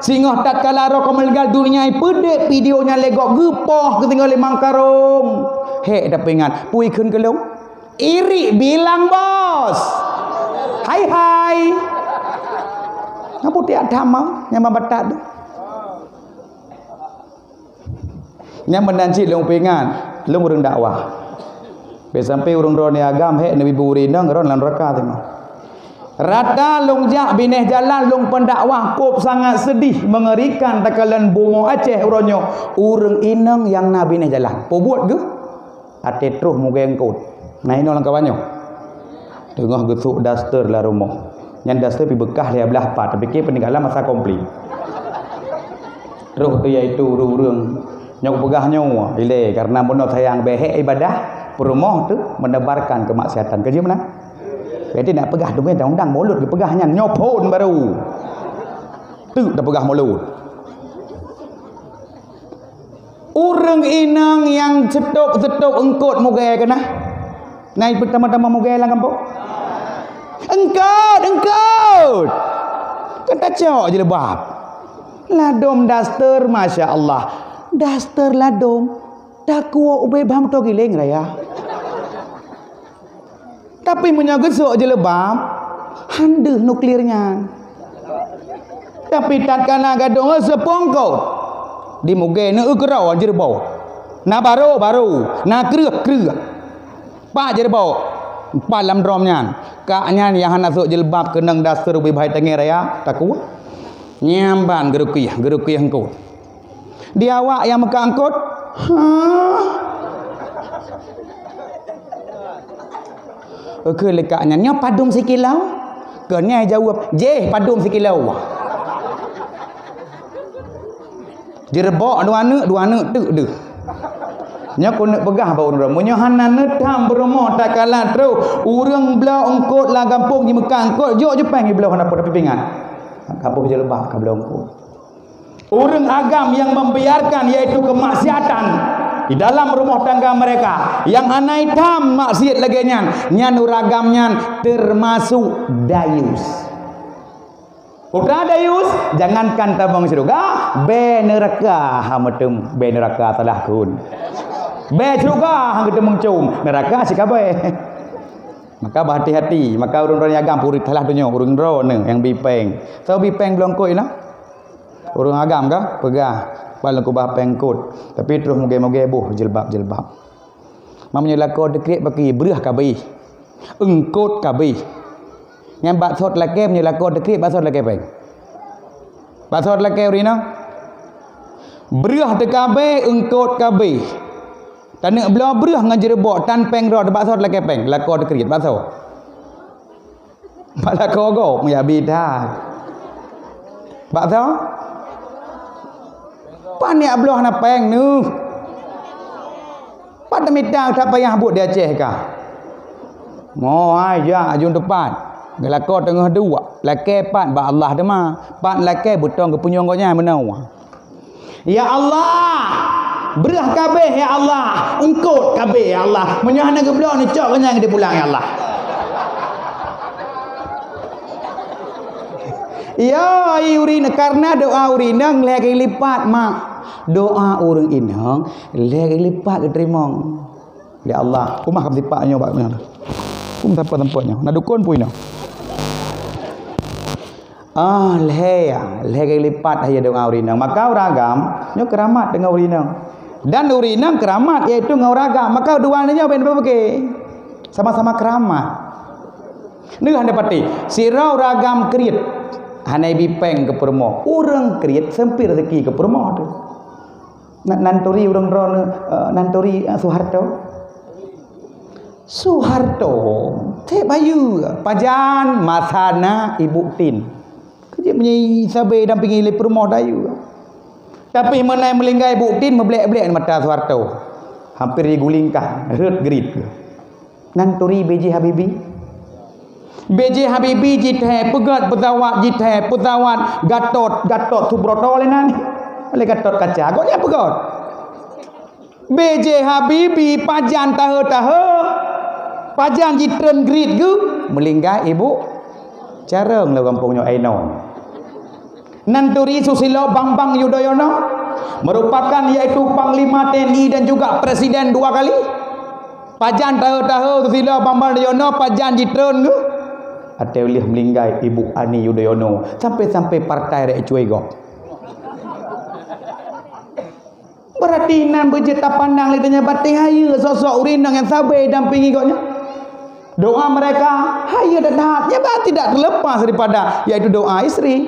Singoh tatkala roh kamoe leunggal dunia, peudeh video nyan lé gob geupoh keu singoh limong karong. Hék tapeuingat, peue ikheun keu lôn? Irik bilang bos. Hai, hai. Ngapa tiak tham, ah? Nyang ban batat tu. Nyang meunan cit lôn peuingat, lôn ureuëng dakwah. Bèk sampai ureuëng droeneuh agam hék neubi bu ureuëng inong, droeneuh lam neuraka teuma. Rata lôn jak binéh jalan, lôn peudakwah, kôb sangat seudih, meungerikan takalon bumoe Aceh uroe nyoe, ureuëng inong nyang na binéh jalan. Peue buet geuh? Até troh mugée eungkôt. Na inoe lam kawan nyoe. Teungoh geusôk daster lam rumoh. Nyan daster pih beukah lhèe blaih pat, tapike peuninggalan masa konflik. Troh teuh yaitu ureuëng-ureuëng nyoe peugah nyoe, ilée, karena bunoe sayang bèk hék ibadah peurumoh teuh menebarkan kemaksiatan. Keujeuet meunan? Berarti nak peugah deungon undang-undang mulod geupeugah nyan nyoe phon baru. Teuk tapeugah mulod. Ureuëng inong nyang seutôk-seutôk eungkôt mugée keunah? Na peutama-tama mugée lam gampông? Eungkôt, eungkôt! Kan tacok jilbab. Ladôm daster, masya Allah. Daster ladôm. Takue ubé bham to giléng raya. Tapi meunyoe geusôk jilbab, han deuh nuklir nyan. Tapi tatkala gadôh seupôt eungkôt, di mugée neukeurô jeureubôk. Na barô-barô, na kreueh-kreueh. Pat jeureubôk, pat lam drom nyan. Kak nyan nyang hana sôk jilbab keunong daster ubé bhai tanggai raya, takue. Nyan ban geurukiah, geurukiah eungkôt. Di awak nyang meuka eungkôt, hah? Ukeue lé kak nyan, "Nyoe padum sikilo?" Keu nyan jaweueb, "Jéh, padum sikilo." Jeureubok dua aneuk, dua aneuk teuk deuh. Nyoe keuneuk peugah bak ureuëng droe, meunyoe hana neutam peurumoh takala troh, ureuëng bloe eungkôt lam gampông jimeukat eungkôt, jok jipéng jibloe hana peue, tapi ingat, ka boh jilbab ka bloe eungkôt. Ureuëng agam yang membiarkan, yaitu kemaksiatan, di dalam rumah tangga mereka, yang hana itam maksiat lagée nyan, nyan ureuëng agam nyan termasuk dayus. Putra dayus, jangankan tabong syeuruga, bée neuraka ha meuteum, bée neuraka salah kheun. Bée syeuruga ha geuteumong com, neuraka sikabée. Maka bahati-hati, maka ureuëng-ureuëng nyang agam puri salah donya, ureuëng droeneuh nyang bi péng. Soe bi péng bloe eungkôt nyan? Ureuëng agam ka peugah, "Ban lôn keubah péng eungkôt." Tapi troh mugée-mugée boh jilbab-jilbab. Meunyoe lakoe teukriet baki breuh kabéh. Eungkôt kabéh. Nyan bak sot lakée meunyoe lakoe teukriet bak sot lakée péng. Bak sot lakée ureuëng inong. Breuh teukabéh, eungkôt kabéh. Taneuk bloe breuh ngon jeureubok tan péng rot bak sot lakée péng. Lakoe teukriet bak sot. Bak lakoe gob meuyabi that. Bak soe? Paniak bloe hana péng neuh. Pat mita that payah buet di Aceh ka. Mo ai jak aju teupat. Geulakoe teungoh duek, lakée pat bak Allah teuma. Pat lakée beutong geupeunyueng gobnyan meunoe. Ya Allah, breuh kabéh ya Allah, eungkôt kabéh ya Allah. Meunyoe hana geubloe neucok keunyang di pulang ya Allah. Ya, ai ureuëng, karena doa ureuëng inong lhée kali lipat, mak. Doa ureuëng inong lhée kali lipat geuteurimong. Ya Allah, kumah kam sipak nyoe bak nyoe. Kum sapa tempat nyoe. Na dukun pun inong. Ah, lhée, lhée kali lipat hai doa ureuëng inong. Maka ureuëng agam, nyoe keuramat deungon ureuëng inong. Dan ureuëng inong keuramat, yaitu ngon ureuëng agam. Maka dua nyoe ben beubeuke. Sama-sama keuramat. Neuh hana pati, sidroe ureuëng agam kriet. Hana ibi péng keu peurumoh. Ureuëng kriet seumpit rezeki keu peurumoh tu. Na-, nan turi ureuëng droeneuh, eh, nan turi, eh, Soeharto. Soeharto, teb bayeue, pajan masa na Ibu Tin. Keu jih meunyoe sabe dampingi lé peurumoh dayue. Tapi meunan meulinggai Ibu Tin, meublek-blek mata Soeharto. Hampir jigulingkan, rhot grit. Nan turi B J Habibie. B J Habibie jithée peugét peusawat, jithée peusawat Gatot, Gatot Subroto lé nan. Lé Gatot Kaca, gobnyan peugét. B J Habibie pajan tahe-tahe, pajan jitreun grit geuh, meulinggai ibu carông lé gampông nyoe Ainon. Nan turi Susilo Bambang Yudhoyono merupakan yaitu Panglima T N I dan juga Presiden dua kali. Pajan tahe-tahe Susilo Bambang Yudhoyono pajan jitreun geuh. Até ulih meulinggai Ibu Ani Yudhoyono sampai-sampai partai rek cuai gob. Berarti nan beujeuet tapandang lé donya batée hayeue sosok ureuëng inong nyang sabe dampingi gobnyan. Doa mereka hayeue dan that, nyang bah tidak terlepas daripada yaitu doa istri.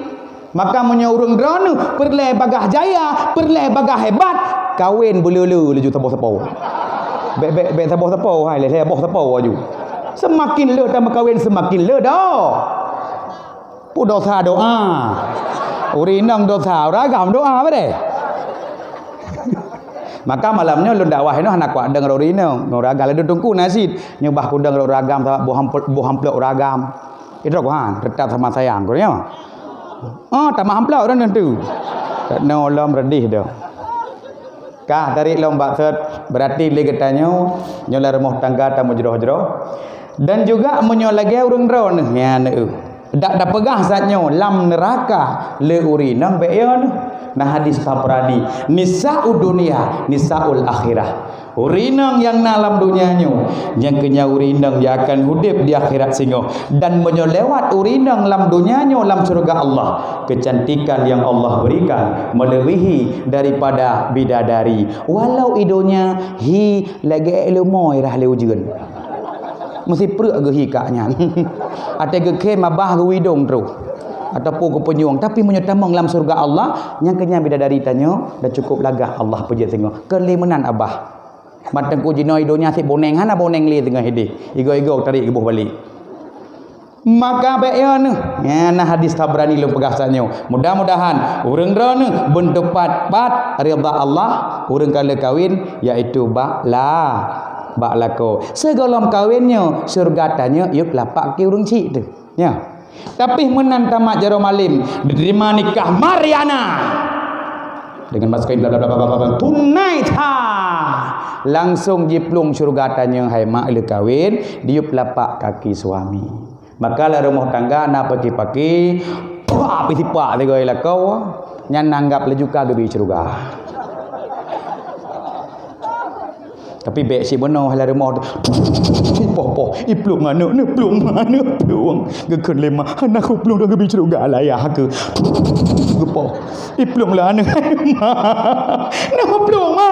Maka meunyoe ureuëng droeneuh peureulée bagah jaya, peureulée bagah hebat, kawen beuleu-leu laju saboh sapo. Bék, bék, bék saboh sapo hai, lhée boh sapo laju. Seumaken le tameukawen seumaken le dah. Peue dosa doa? Ureuëng inong dosa, ureuëng agam doa padeh. Maka malam nyoe lôn dakwah inoe hana kuat deungon ureuëng inong. Ureuëng agam ladôm teungku na cit. Nyoe bah kudeung ureuëng agam sabab boh amplop, boh amplop ureuëng agam. Itu kuhan, tetap sama sayang ku nyoe. Oh, tamah amplop ureuëng tentu. Keunoe lom reudih dah. Kah tarik lom bak sot, berarti lé geutanyoe nyoe lam rumoh tangga tameujroh-jroh. Dan juga meunyoe lagée ureuëng droeneuh nyan, dak tapeugah saat nyoe lam neuraka lé ureuëng inong bék yo neuh. Na hadis Tabrani, "Nisa'ud dunya, nisa'ul akhirah." Ureuëng inong nyang na lam donya nyoe, nyang keu nyan ureuëng inong nyang akan udeb di akhirat singoh. Dan meunyoe lewat ureuëng inong lam donya nyoe lam syurga Allah, kecantikan yang Allah berikan melebihi daripada bidadari. Walau i donya hi lagée leumo irah lé ujeuen. Meusipreuk geuh hi kak nyan. Até geukhém babah geuwidong troh. Ataupun geupeunyueng. Tapi meunyoe tamong lam syurga Allah, nyang keu nyan bidadari tanyoe dan cukup lagak Allah peujeuet singoh. Keu lé meunan abah. Ban teungku jinoe i donya sit boneng hana boneng lé teungoh ideh. Igoe-igoe tarik geuboh balek. Maka bék yo neuh. Nyan na hadis Tabrani lôn peugah saat nyoe. Mudah-mudahan ureuëng droeneuh beuneupat pat ridha Allah, ureuëng ka lheueh kawin, yaitu bak la, bak lakoe. Sigohlom kawin nyoe, syeuruga tanyoe yub lapak keu ureuëng chik teuh. Nyoe. Tapi meunan tamat jaroe malem, diterima nikah Mariana. Dengan mas kain bla bla bla bla bla, tunai tha. Langsung jiplueng syeuruga tanyoe hai mak lheueh kawin, diyub lapak kaki suami. Maka lam rumoh tangga na paki-paki, pah, pih sipak tiga lakoe, nyan nanggap laju ka geubi syeuruga. Tapi bék si bunoe lam rumoh tu. Poh, poh, iplueng aneuk, neuplueng ma, neuplueng. Geukheun lé ma, hana kuplueng dah geubi syeuruga layah keu. Geupoh. Iplueng lah aneuk. Ma, neuplueng ma.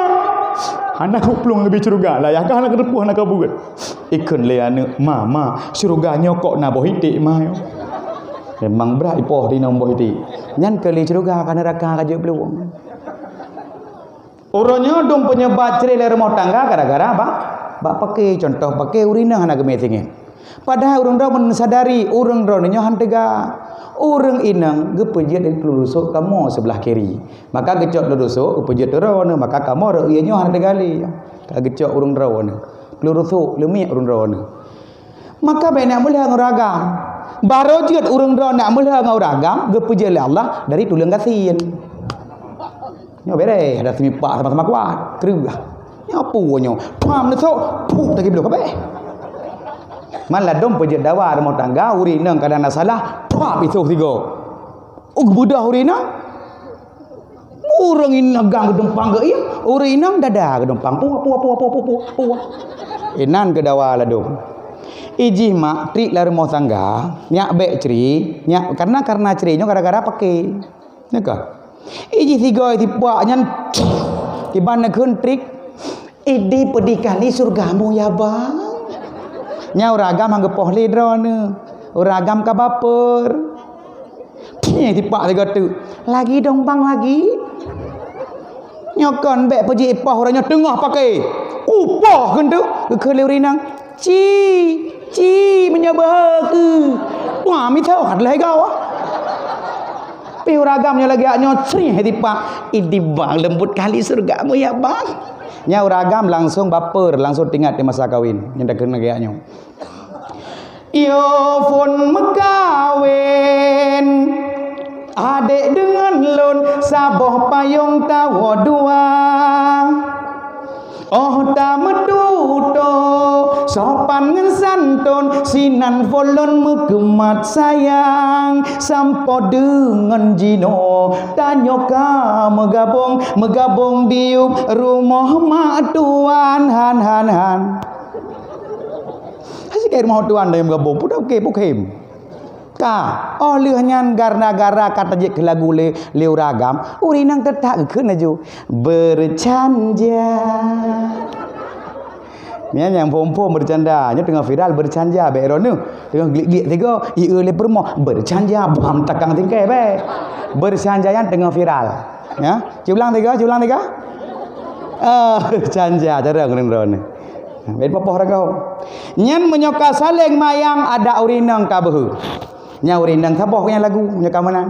Hana kuplueng geubi syeuruga layah, ka hana keuteupeue, hana kabuet. Ikheun lé aneuk, "Ma, ma, syeuruga nyoe kok na boh iték, ma, nyoe?" Memang brat ipoh di nong boh iték. Nyan keu lé syeuruga ka neuraka ka jeuet plueng. Uroe nyoe dum peunyeubab cre lam rumoh tangga gara-gara bak, bak pake. Contoh pake ureuëng inong hana geumé singet. Padahai ureuëng droe meusadari ureuëng droe nyoe han teuga. Ureuëng inong geupeujeuet dari teulurusok kamoe seublah kiri. Maka geucok teulurusok geupeujeuet droe nyoe, maka kamoe rot ie nyoe hana teuga lé. Ka geucok ureuëng droe nyoe. Teulurusok leumiek ureuëng droe nyoe. Maka bék neuk meulheueh ngon ureuëng agam. Barô jeuet ureuëng droe neuk meulheueh ngon ureuëng agam geupeujeuet lé Allah dari tuleueng gasien. Nyoe bereh, ada seumipak sama-sama kuat. Kreueh. Nyoe peue nyoe? Pam neusok, puh lagi bloh kabeh. Man ladom peujeuet dawa rumoh tangga, ureuëng inong kadang na salah, pam isoh sigoe. Oh, geubeudôh ureuëng inong. Ureuëng inong agam geudumpang geuieng, ureuëng inong dada geudumpang. Puh, puh, puh. Inan keu dawa ladom. Ijih mak trik lam rumoh tangga, nyak bék cre, nyak karena, karena cre nyoe gara-gara pake. Nyoe ka. Ijih sigoe sipak nyan, kiban neukheun trik. Idi pedih kali syeurugamu ya, Bang. Nya ureuëng agam han geupoh lé droeneuh. Ureuëng agam ka baper. Pih sipak sigoe teuk. Lagi dong, Bang, lagi. Nyoe kon bék peujeuet ipoh ureuëng nyoe teungoh pake. Kupoh keuneuk geukheun lé ureuëng inong. Ci, ci, meunyoe beuhe keu. Wah, mita hat lhée gawa. Pih ureuëng agam nyoe lagée nyoe crih tipak. Idi bang leumbut kali syeurugamu ya bang. Nya ureuëng agam langsung baper, langsung teuingat di masa kawin. Nyang dah keuneuk geuyak nyoe. Yo phon meukawen, adek deungon lôn saboh payong tawoe dua. Óh tameututoe sopan ngon santôn, sinan phon lôn meukeumat sayang. Sampoe deungon jinoe tanyoe ka meugabong, meugabong diyub rumoh mak tuan han, han, han. Asyik rumoh tuan dah meugabong, pudak ke pukhim. Ka, óh lheueh nyan gara-gara ka tajeuet keu lagu lé, lé ureuëng agam, ureuëng inong teutak geukheun laju, "Bercanja." Nyan nyang phon-phon bercanda, nyoe teungoh viral bercanja, bék droeneuh. Teungoh glik-glik tiga, ie lé peurumoh, bercanja, bam takang tingkai bék. Bercanja nyan teungoh viral. Ya, culang tiga, culang tiga. Ah, bercanja, cara ngeureueng droeneuh. Bék poh-poh ragau. Nyan meunyoe ka saléng mayang, ada ureuëng inong ka beuhe. Nya ureuëng inong saboh nyang lagu, nyoe ka meunan.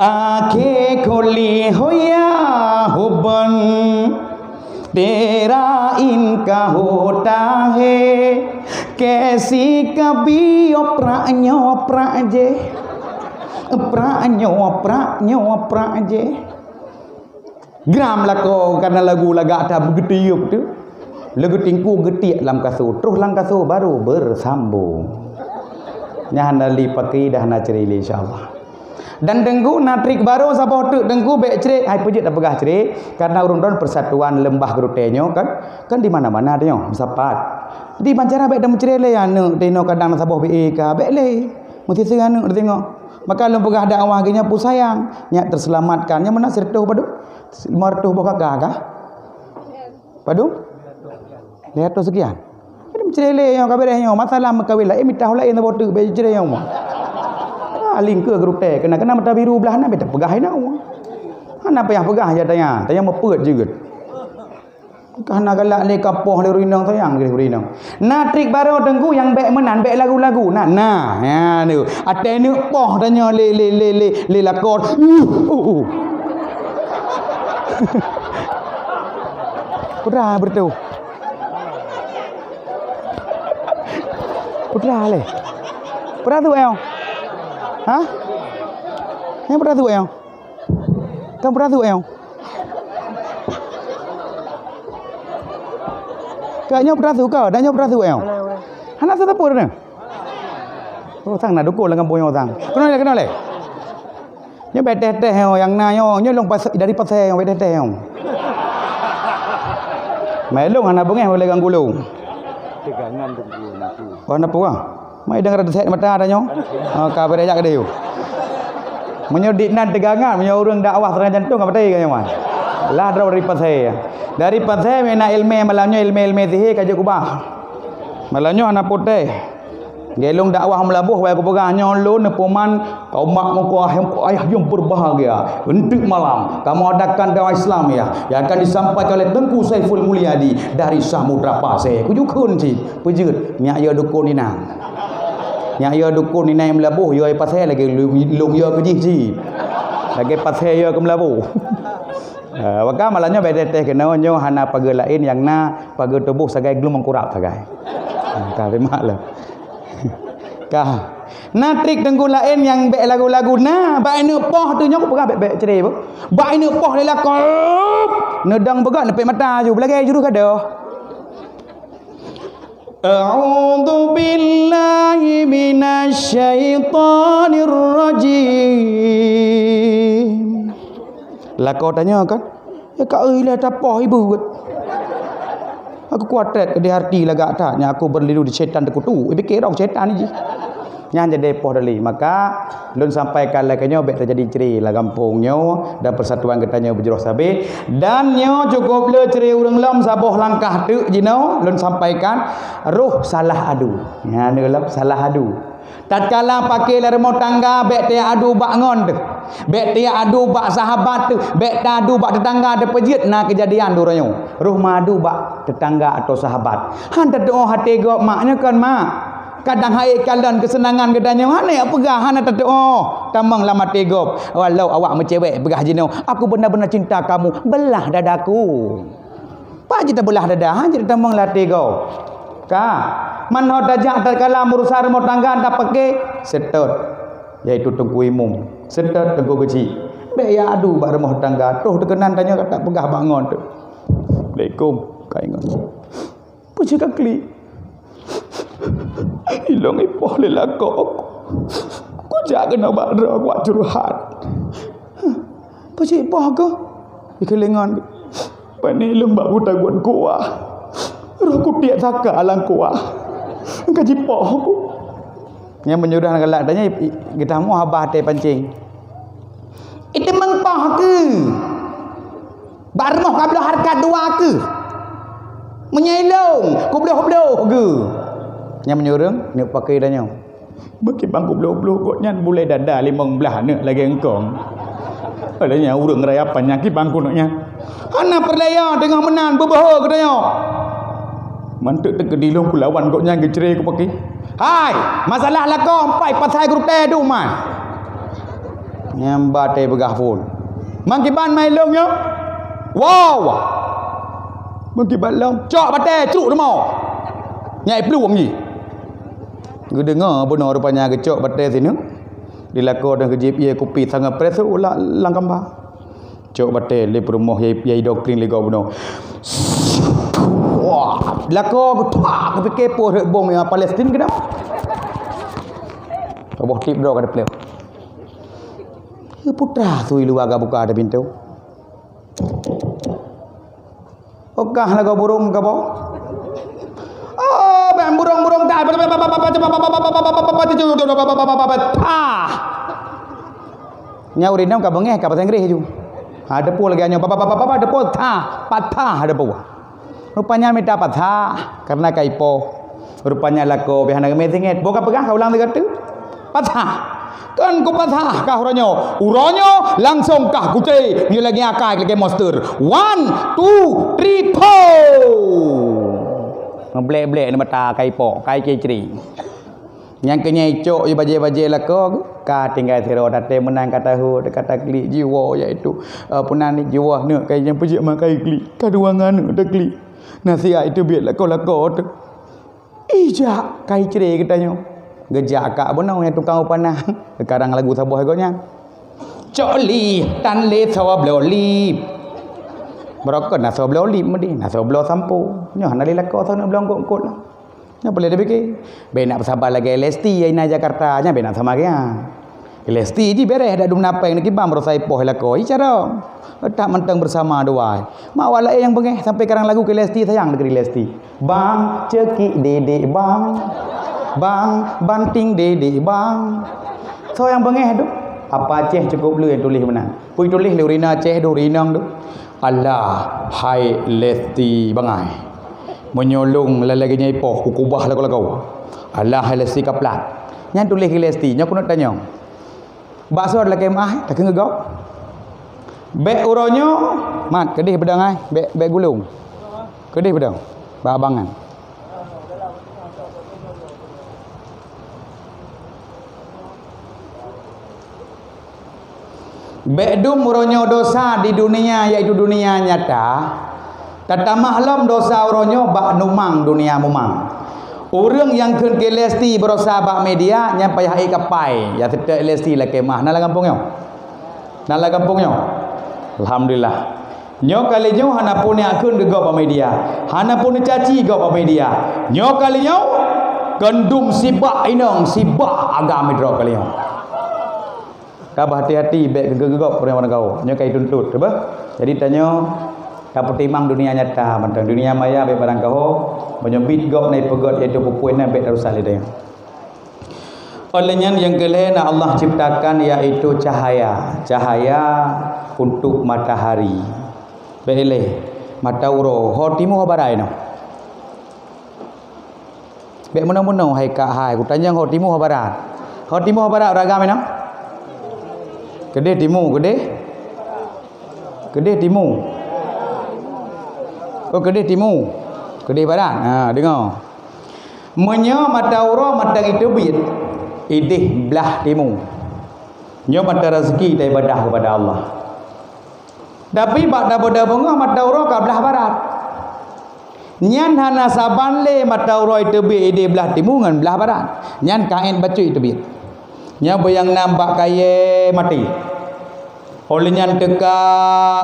Akhé khuli hoya huban, tera inka hota he, kaisi kabi oprak nyo oprak je, oprak nyo oprak nyo oprak je. Gram lakoe kana lagu lagak that beugeutiyup tu. Leugeut tingku geutiek lam kasô, troh lam kasô baru beusambong. Nyan hana lé paki dah na cre lé, insya Allah. Dan teungku na trik baru saboh teuk teungku bék cre, hai peujeuet tapeugah cre, karena ureuëng droen persatuan leumbah geurutée nyoe kan, kan di mana-mana nyoe meusapat. Di bancara bék tameucre lé aneuk teuinoe kadang saboh B A ka bék lé. Meusiseue aneuk teuingoe. Maka lôn peugah dakwah geuh nyoe peue sayang, nyak teuseulamatkan nyoe meunan sireutôh padum? Lima reutôh boh kaka kah? Padum? Lhèe reutôh sekian. Jadi meucre lé nyoe ka beureh nyoe, masalah meukawen laén mita laén saboh teuk bék cre nyoe. Ah, lingkeue geurutée keunan, keunan mata biru blaih na bék tapeugah inoe. Hana payah peugah ya tanya, tanya meupeuet jeuet. Ka na galak lé ka poh lé ureueng inong, sayang lé ureueng inong. Na trik baroe teungku nyang bèk meunan, bèk lagu-lagu. Na, na. Ya, tu. Até neuk poh tanyoe lé, lé, lé, lé, lé lakoe. Uh, uh, uh. Peue teuma beureutoh. Peue teuma lé. Peue teuma tu, eh? Ha? Nyang peue teuma tu, eh? Kan peue teuma tu, eh? Ka nyoe peue teuma tu, ka, dan nyoe peue teuma tu, eh? Hana teupeu dah. Oh, sang na dukon lam gampông nyoe sang. Keunoe lé, keunoe lé. Nyoe bèk teh-teh nyoe, nyang na nyoe, nyoe lôn pas-, dari pasè nyoe bèk teh-teh nyoe. Mai lôn hana beungèh oleh ganggu lôn. Tegangan teungku nafeuh. Oh, nafeuh ah. Mai deungon sét mata dah nyoe. Oh, ka bèrèh jak keudéh. Meunyoe dik nan tegangan, meunyoe ureueng dakwah serangan jantung ka patéh ka nyoe. Lah droe dari pasè. Dari pasè meunan ilmè malam nyoe, ilmè-ilmè sihé ka jeuet keubah. Malam nyoe hana putéh. Lagèe lôn dakwah Meulaboh, wai kupeugah nyoe lôn neupuman kau mak muka ayah, ayah yang berbahagia. Untuk malam, kamu adakan dakwah Islam ya, yang akan disampaikan oleh Teungku Saiful Mulyadi dari Samudra Pasè. Kujukheun cit, peujeuet, nyak ya dukon inan. Nyak ya dukon inan Meulaboh, ya pasè lagèe lôn, lôn ya keu jih cit. Lagèe pasè ya keu Meulaboh. Ah, maka malam nyoe bèk teh-teh keunoe nyoe hana pageue laén nyang na pageue tuboh sagai glum mengkurap sagai. Ah, ka, terima lah. Ka. Na trik teungku laén nyang bèk lagu-lagu na, bak ineuk poh tu nyoe kupeugah bèk-bèk cre beuh. Bak ineuk poh lé lakoe. Neudong beugöt neupék mata ju, beulagèe jurôh gadoh. A'udzu billahi minasy syaithanir rajim. Lakoe tanyoe kan? Ya ka ilèe tapoh ibu. Aku kuat that di hati lagak that nyang aku berlindung di syaitan teukutuk. Ipike rong syaitan jih. Nyan jadi poh dali. Maka lôn sampaikan lagèe nyoe bèk teujadi cre lam gampông nyoe dan persatuan geutanyoe beujroh sabé. Dan nyoe cukup le cre ureueng lom saboh langkah teuk jinoe lôn sampaikan roh salah adu. Nyan lom salah adu. Tatkala paké lam rumoh tangga, bèk teuadu bak ngon teuh. Bèk teuadu bak sahabat teuh. Bèk teuadu bak teutangga teuh, peujeuet na keujadian uroe nyoe. Roh meuadu bak teutangga atawa sahabat. Han tatuoh até gob mak nyoe kon mak. Kadang hai kalon keuseunangan geutanyoe, hana peugah, hana tatuoh. Tamong lam até gob. Walau awak meucewek peugah jinoe, "Aku benar-benar cinta kamu, belah dadaku." Pat jeuet tabeulah dada, han jeuet tamong lam até gob. Ka, meunoe tajak tatkala meurusan rumoh tangga tapaké, seutôt, yaitu Teungku Imum. Seutôt Teungku Keuchik. Bèk ya adu bak rumoh tangga, troh teukeunan tanyoe ka tapeugah bak ngon teuh. Assalamualaikum, ka ingat. Peue cit ka klik? Ilôn ipoh lé lakoe. Kujak keunoe bak droe, kuwat curhat. Peue cit ipoh keuh? Ikeulingon. Pane lôn bak kutagon kuah. Roh kutiek saka lam kuah. Ka jipoh ku. Nyang meunyoe na galak tanyoe, i-, i-, geutanyoe haba até pancéng. Itu meupoh keuh. Bak rumoh ka bloe hareukat dua keuh. Meunyoe ilôn, kubloh-bloh keuh. Nyang meunyoe ureueng, neuk paké tanyoe. Meukiban kubloh-bloh gobnyan bulèe dada limong blah aneuk lagèe eungkong. Padahai nyan ureueng raya panyang kiban keuneuk nyan. Hana peureulèe teungoh meunan beubaho geutanyoe. Mantöng teukeudi lôn kulawan gobnyan geucre kupaké. Hai, masalah lakoe ampai pasai gurutèe dum ai. Nyang batèe peugah phôn. Meukiban mai lôn nyoe. Wow. Meukiban lôn cok batèe trok rumoh. Nyai plueng jih. Geudeungoe bunoe rupanya geucok batèe sineuk. Di lakoe deuh geujieb ié kupi sangat preh lam kamba. Cok batèe lé peurumoh yai, yai doktrin lé gob bunoe. Wah, lakoe geutak, geupike poh rhot bom nyang Palestin keudroe. Saboh tip droe ka teuplek. Putra sui luwa ka buka ada pintoe. Ogah lagoe burông ka boh. Oh, bèk burông-burông dah. Tah. Nyan ureueng inong ka beungèh ka bahasa Inggris ju. Ha, deupô lagèe nyoe, ba, ba, deupô, tah, patah deupô. Rupanya mita patah, karena ka ipoh. Rupanya lakoe bèk hana geumè singèt. Boh ka peugah ka ulang sigoe teuk. Patah. Kon kupasah kah uroe nyoe. Uroe nyoe langsong kah kucre. Nyoe lagèe akai lagèe monster. One, two, three, four. Ngeblek-blek di mata kai pok, kai cre-cre. Nyang keunyan icok i bajèe-bajèe lakoe, ka tinggai sidroe, tatém meunan ka tahôt, ka taklik jiwoe, yaitu, eh, peue nan ni, jiwoe aneuk kai nyang peujeuet ma kai klik, ka dua ngon aneuk taklik. Nasihat iteubiet lakoe-lakoe teuh. Ijak kai cre geutanyoe. Geujak kak bunoe nyang tukang upana. Geukarang lagu saboh gobnyan. Cok lip, tan lé soe bloe lip. Barokon na soe bloe lip meudeh, na soe bloe sampo. Nyoe hana lé lakoe soe neuk bloe eungkot-eungkot lah. Nyoe peureulèe tapike. Bèk nak peusaban lagèe Lesti nyang na Jakarta, nyan bèk nak sama gaya. Lesti jih bereh dak dum na péng neukibang baroesa ipoh lakoe. Ih carông. Letak mantong beusama dua. Mak awak laén nyang beungèh sampai karang lagu keu Lesti, sayang deungoe Lesti. Bang, cekik dedek bang. Bang, banting dedek bang. Soe nyang beungèh tu? Apa Aceh cukup le nyang tuléh meunan. Peue tuléh lé ureueng Aceh tu, ureueng inong tu. Alah, hai Lesti bangai. Meunyoe lôn lagèe nyan ipoh, kukubah lagoe-lagoe. Alah, hai Lesti kaplat. Nyan tuléh keu Lesti, nyoe keuneuk tanyong. Bak soe lakèe meu'ah, takheun keu gob. Bèk uroe nyoe, mat, keudeh beudang ai, bèk, bèk gulong. Keudeh beudang, bak abang nyan. Bèk dum uroe nyoe dosa di dunia, yaitu dunia nyata. Tatamah lom dosa uroe nyoe bak numang dunia mumang. Ureueng nyang kheun keu Lesti baroesa bak media, nyan payah ék kapai, ya seutôt Lesti lakèe meu'ah. Na lam gampông nyoe? Na lam gampông nyoe? Alhamdulillah. Nyoe kali nyoe hana peue neukheun keu gob bak media. Hana peue neucaci gob bak media. Nyoe kali nyoe, keu dum sibak inong, sibak agam droe kali nyoe. Ka bah hati-hati, bèk geugop ureueng barangkaho. Nyoe ka jituntot, teupeue? Jadi tanyoe tapeutimang dunia nyata mantong. Dunia maya bèk barangkaho. Meunyoe biet gob na jipeugöt, yaitu peue-peue nyan bèk tarusak lé tanyoe. Óh lheueh nyan nyang keu lhèe na Allah ciptakan, yaitu cahaya. Cahaya untuk matahari. Bèk ilèe, mata uroe, ho timu ho barat inoe. Bèk meunoe-meunoe hai kak hai, kutanyong ho timu ho barat. Ho timu ho barat ureueng agam inoe? Keudeh timu, keudeh? Keudeh timu? Oh, keudeh timu. Keudeh barat. Ha, deungö. Meunyoe mata uroe mantong jiteubiet, ideh blah timu. Nyoe mata raseuki taibadah keupada Allah. Tapi bak dabô-dabô beungoh mata uroe ka blah barat. Nyan hana saban lé mata uroe teubiet ideh blah timu ngon blah barat. Nyan kaén bacut teubiet. Nyan beu nyang nam bak kayèe maté. Óh lheueh nyan teuka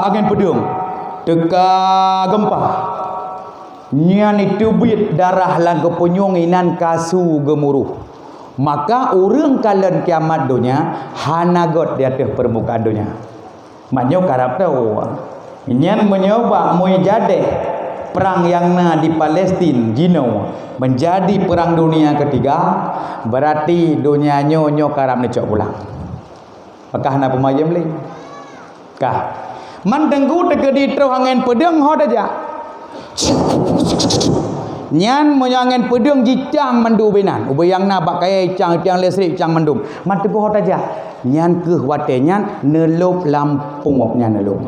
angén peudeueng, teuka geumpa. Nyan teubiet darah lam geupunyueng inan ka su geumuruh. Maka ureueng kalon kiamat donya hana göt di ateueh peurmukaan donya. Mak nyoe karab tahu. Nyan meunyoe bak mui jadeh prang nyang na di Palestin jinoe menjadi perang dunia ketiga, berarti donya nyoe nyoe karab neucok pulang. Maka hana peumayam lé. Kah. Man teungku teukeudi troh angén peudeueng ho tajak. Nyan meunyoe angén peudeueng jicang mandum ubé nan. Ubé nyang na bak kayèe cang, tiang listrik cang mandum. Man teungku ho tajak. Nyan keuh watèe nyan neulôb lam pungok nyan neulôb.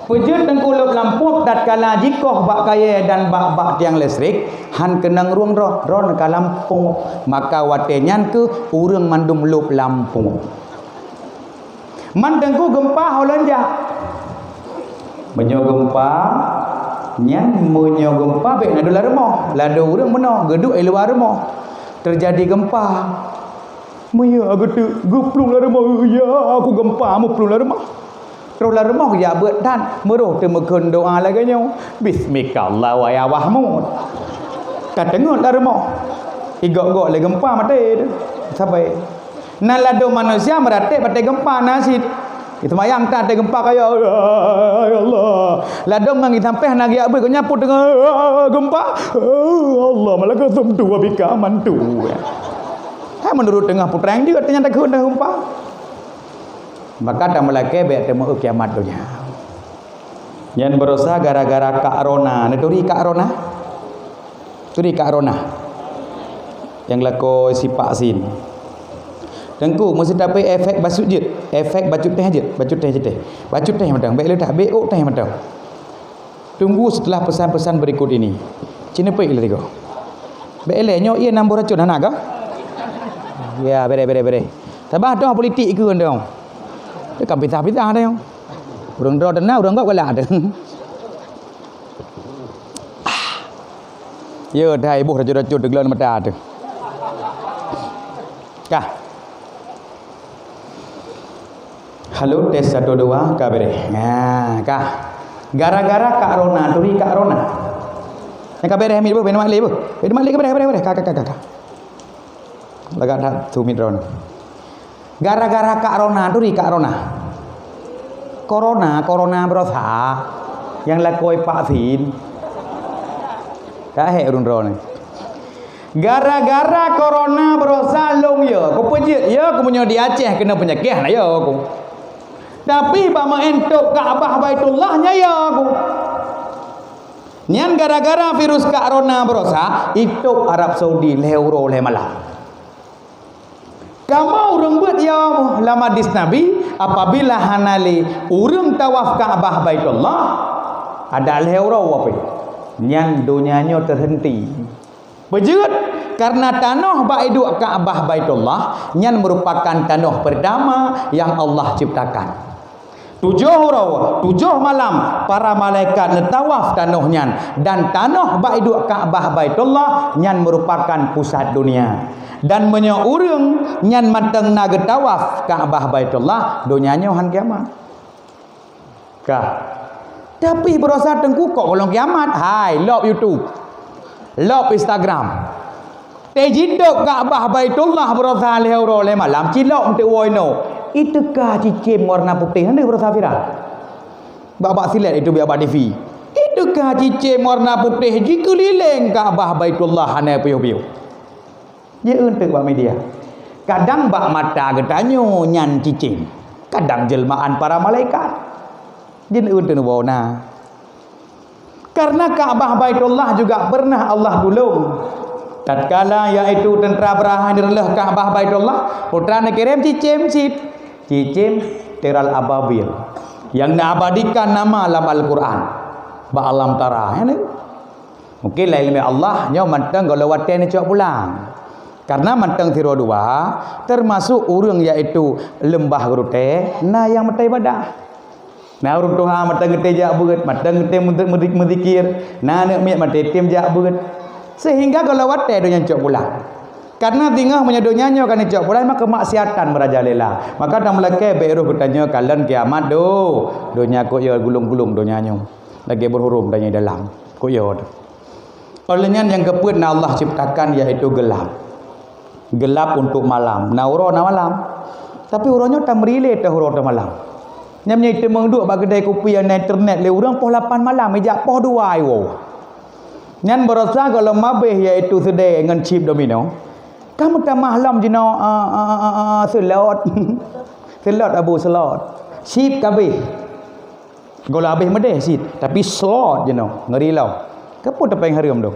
Peujeuet teungku lôb lam pungok tatkala jikoh bak kayèe dan bak, bak tiang listrik, han keunong rueng droe, droe neuka lam pungok. Maka watèe nyan keuh ureueng mandum lôb lam pungok. Man teungku geumpa ho lôn jak. Meunyoe geumpa, nyan meunyoe geumpa bèk na duek lam rumoh, ladôm ureueng meunoe geuduek i luwa rumoh. Teujadi geumpa. Meunyoe geuteuk geuplueng lam rumoh, ya, aku geumpa meuplueng lam rumoh. Troh lam rumoh geujak beuet that, meurôh teumeukeun doa lagèe nyoe, "Bismika Allah wa ya Mahmud." Ka teungeut lam rumoh. Igok-gok lé geumpa maté teuh. Sabai. Nan ladôm manusia meuratéb watèe geumpa na cit. Seumayang that watèe geumpa kaya, "Ya Allah." Ladôm ngon geusampéh na geujak beuet, gobnyan pun teungoh geumpa. "Ya Allah, malaka sumtu wa bika amantu." Hai meunurot teungoh putrang jeuet, teungoh takheun dah geumpa. Maka tameulakèe bèk teumeu'eu kiamat donya. Nyan baroesa gara-gara Kak Rona. Neuturi Kak Rona? Turi Kak Rona. Nyang lakoe sipak sin. Teungku, meuseuti tapeu efek bacut jeuet, efek bacut teh jeuet, bacut teh jeuet teh. Bacut teh mantong, bèk le that, bèk ôk teh mantong. Tunggu setelah pesan-pesan berikut ini. Cina pek le tiga. Bèk le, nyoe ié nambah racun hana ka? Ya, bere, bere, bere. Tabah dah politik ke anda? Dia kan pisah-pisah dah. Urang droe tenang, urang gok galak tu. Ya, dah ibuh racun-racun teuglon mata tu. Kah. Halo, tes satu dua, ka bereh. Nah, kah. Gara-gara Kak Rona, turi Kak Rona. Nyang ka bereh mit bu, bina malik bu. Bina malik ka bereh, bereh, bereh. Kah, kah, kah, kah, kah. Lagak that tu mit Rona. Gara-gara Kak Rona, turi Kak Rona. Corona, corona berosa. Nyang lakoe vaksin. Ka hek ureueng droe ni. Gara-gara corona berosa lôn ya, kupeujeuet ya, ku meunyoe di Aceh keuneuk peunyakét na ya ku. Tapi bak meu'en tôb Ka'bah Baitullah nyan ya ku. Nyan gara-gara virus corona berosa, itôb Arab Saudi lhèe uroe lhèe malam. Kamoe ureueng beuet ya lam hadis Nabi, apabila hana lé ureueng tawaf Ka'bah Baitullah, adak lhèe uroe wapé, nyan donya nyoe teuhenti. Beujeuet, karena tanoh bak iduek Ka'bah Baitullah nyan merupakan tanoh pertama yang Allah ciptakan. Tujoh uroe, tujoh malam, para malaikat neutawaf tanoh nyan, dan tanoh bak iduek Ka'bah Baitullah nyan merupakan pusat dunia. Dan meunyoe ureueng nyan mantong na geutawaf Ka'bah Baitullah, donya nyoe han kiamat. Kah. Tapi beurasa teungku kok gohlom kiamat? Hai, lop YouTube. Lop Instagram. Teuh jitôb Ka'bah Baitullah beurasa lhèe uroe lhèe malam, cilok eunteuk woe inoe. Iteuka cicém warna putéh, hana beurasa viral. Bak-bak silet itu biak bak T V. Iteuka cicém warna putéh jikeulileng Ka'bah Baitullah hana piôh-piôh. Jeuet teuk bak media. Kadang bak mata geutanyoe nyan cicém, kadang jelmaan para malaikat. Jeuet teuk neubawa na. Karena Ka'bah Baitullah juga pernah Allah tulông. Tatkala yaitu teuntera Abrahah neureuloh Ka'bah Baitullah, putra neukirém cicém cit, cicém tiral ababil, yang neuabadikan nama lam Al-Quran, bak alam tara, ya ni? Mungkin laén ileumèe Allah nyoe mantong gohlom watèe neucok pulang. Karena mantong sidroe dua, termasuk ureueng yaitu leumbah geurutée, na nyang meutai ibadah. Na ureueng tuha mantong geutée jak beuet, mantong geutée meuzi-, meuzi-, meuzikir, na aneuk miet mantong item jak beuet. Sehingga gohlom watèe donya neucok pulang. Karena singoh meunyoe donya nyoe ka neucok pulang, maka keumaksiatan meurajalela. Maka dan meulakée bèk roh geutanyoe kalon kiamat do. Donya kok ya gulong-gulong donya nyoe. Lagèe beururum dan nyang dalam. Kok ya tu. Oleh nyan nyang keupeuet na Allah ciptakan yaitu gelap. Gelap untuk malam. Na uroe na malam. Tapi uroe nyoe tameurilée teuh uroe teuh malam. Nyan meunyoe teumeung duek bak keudai kupi nyang na internet lé ureueng poh lapan malam, ijak poh dua iwoe. Nyan beurasa gohlom abéh yaitu seudée ngon chip domino. Ka meutamah lom jinoe, ah, ah, ah, ah, ah, seulot. Seulot abu seulot. Chip ka abéh. Gohlom abéh meudeh cit, tapi slot jinoe, ngeri lom. Keupeue teupeng hareuem tu?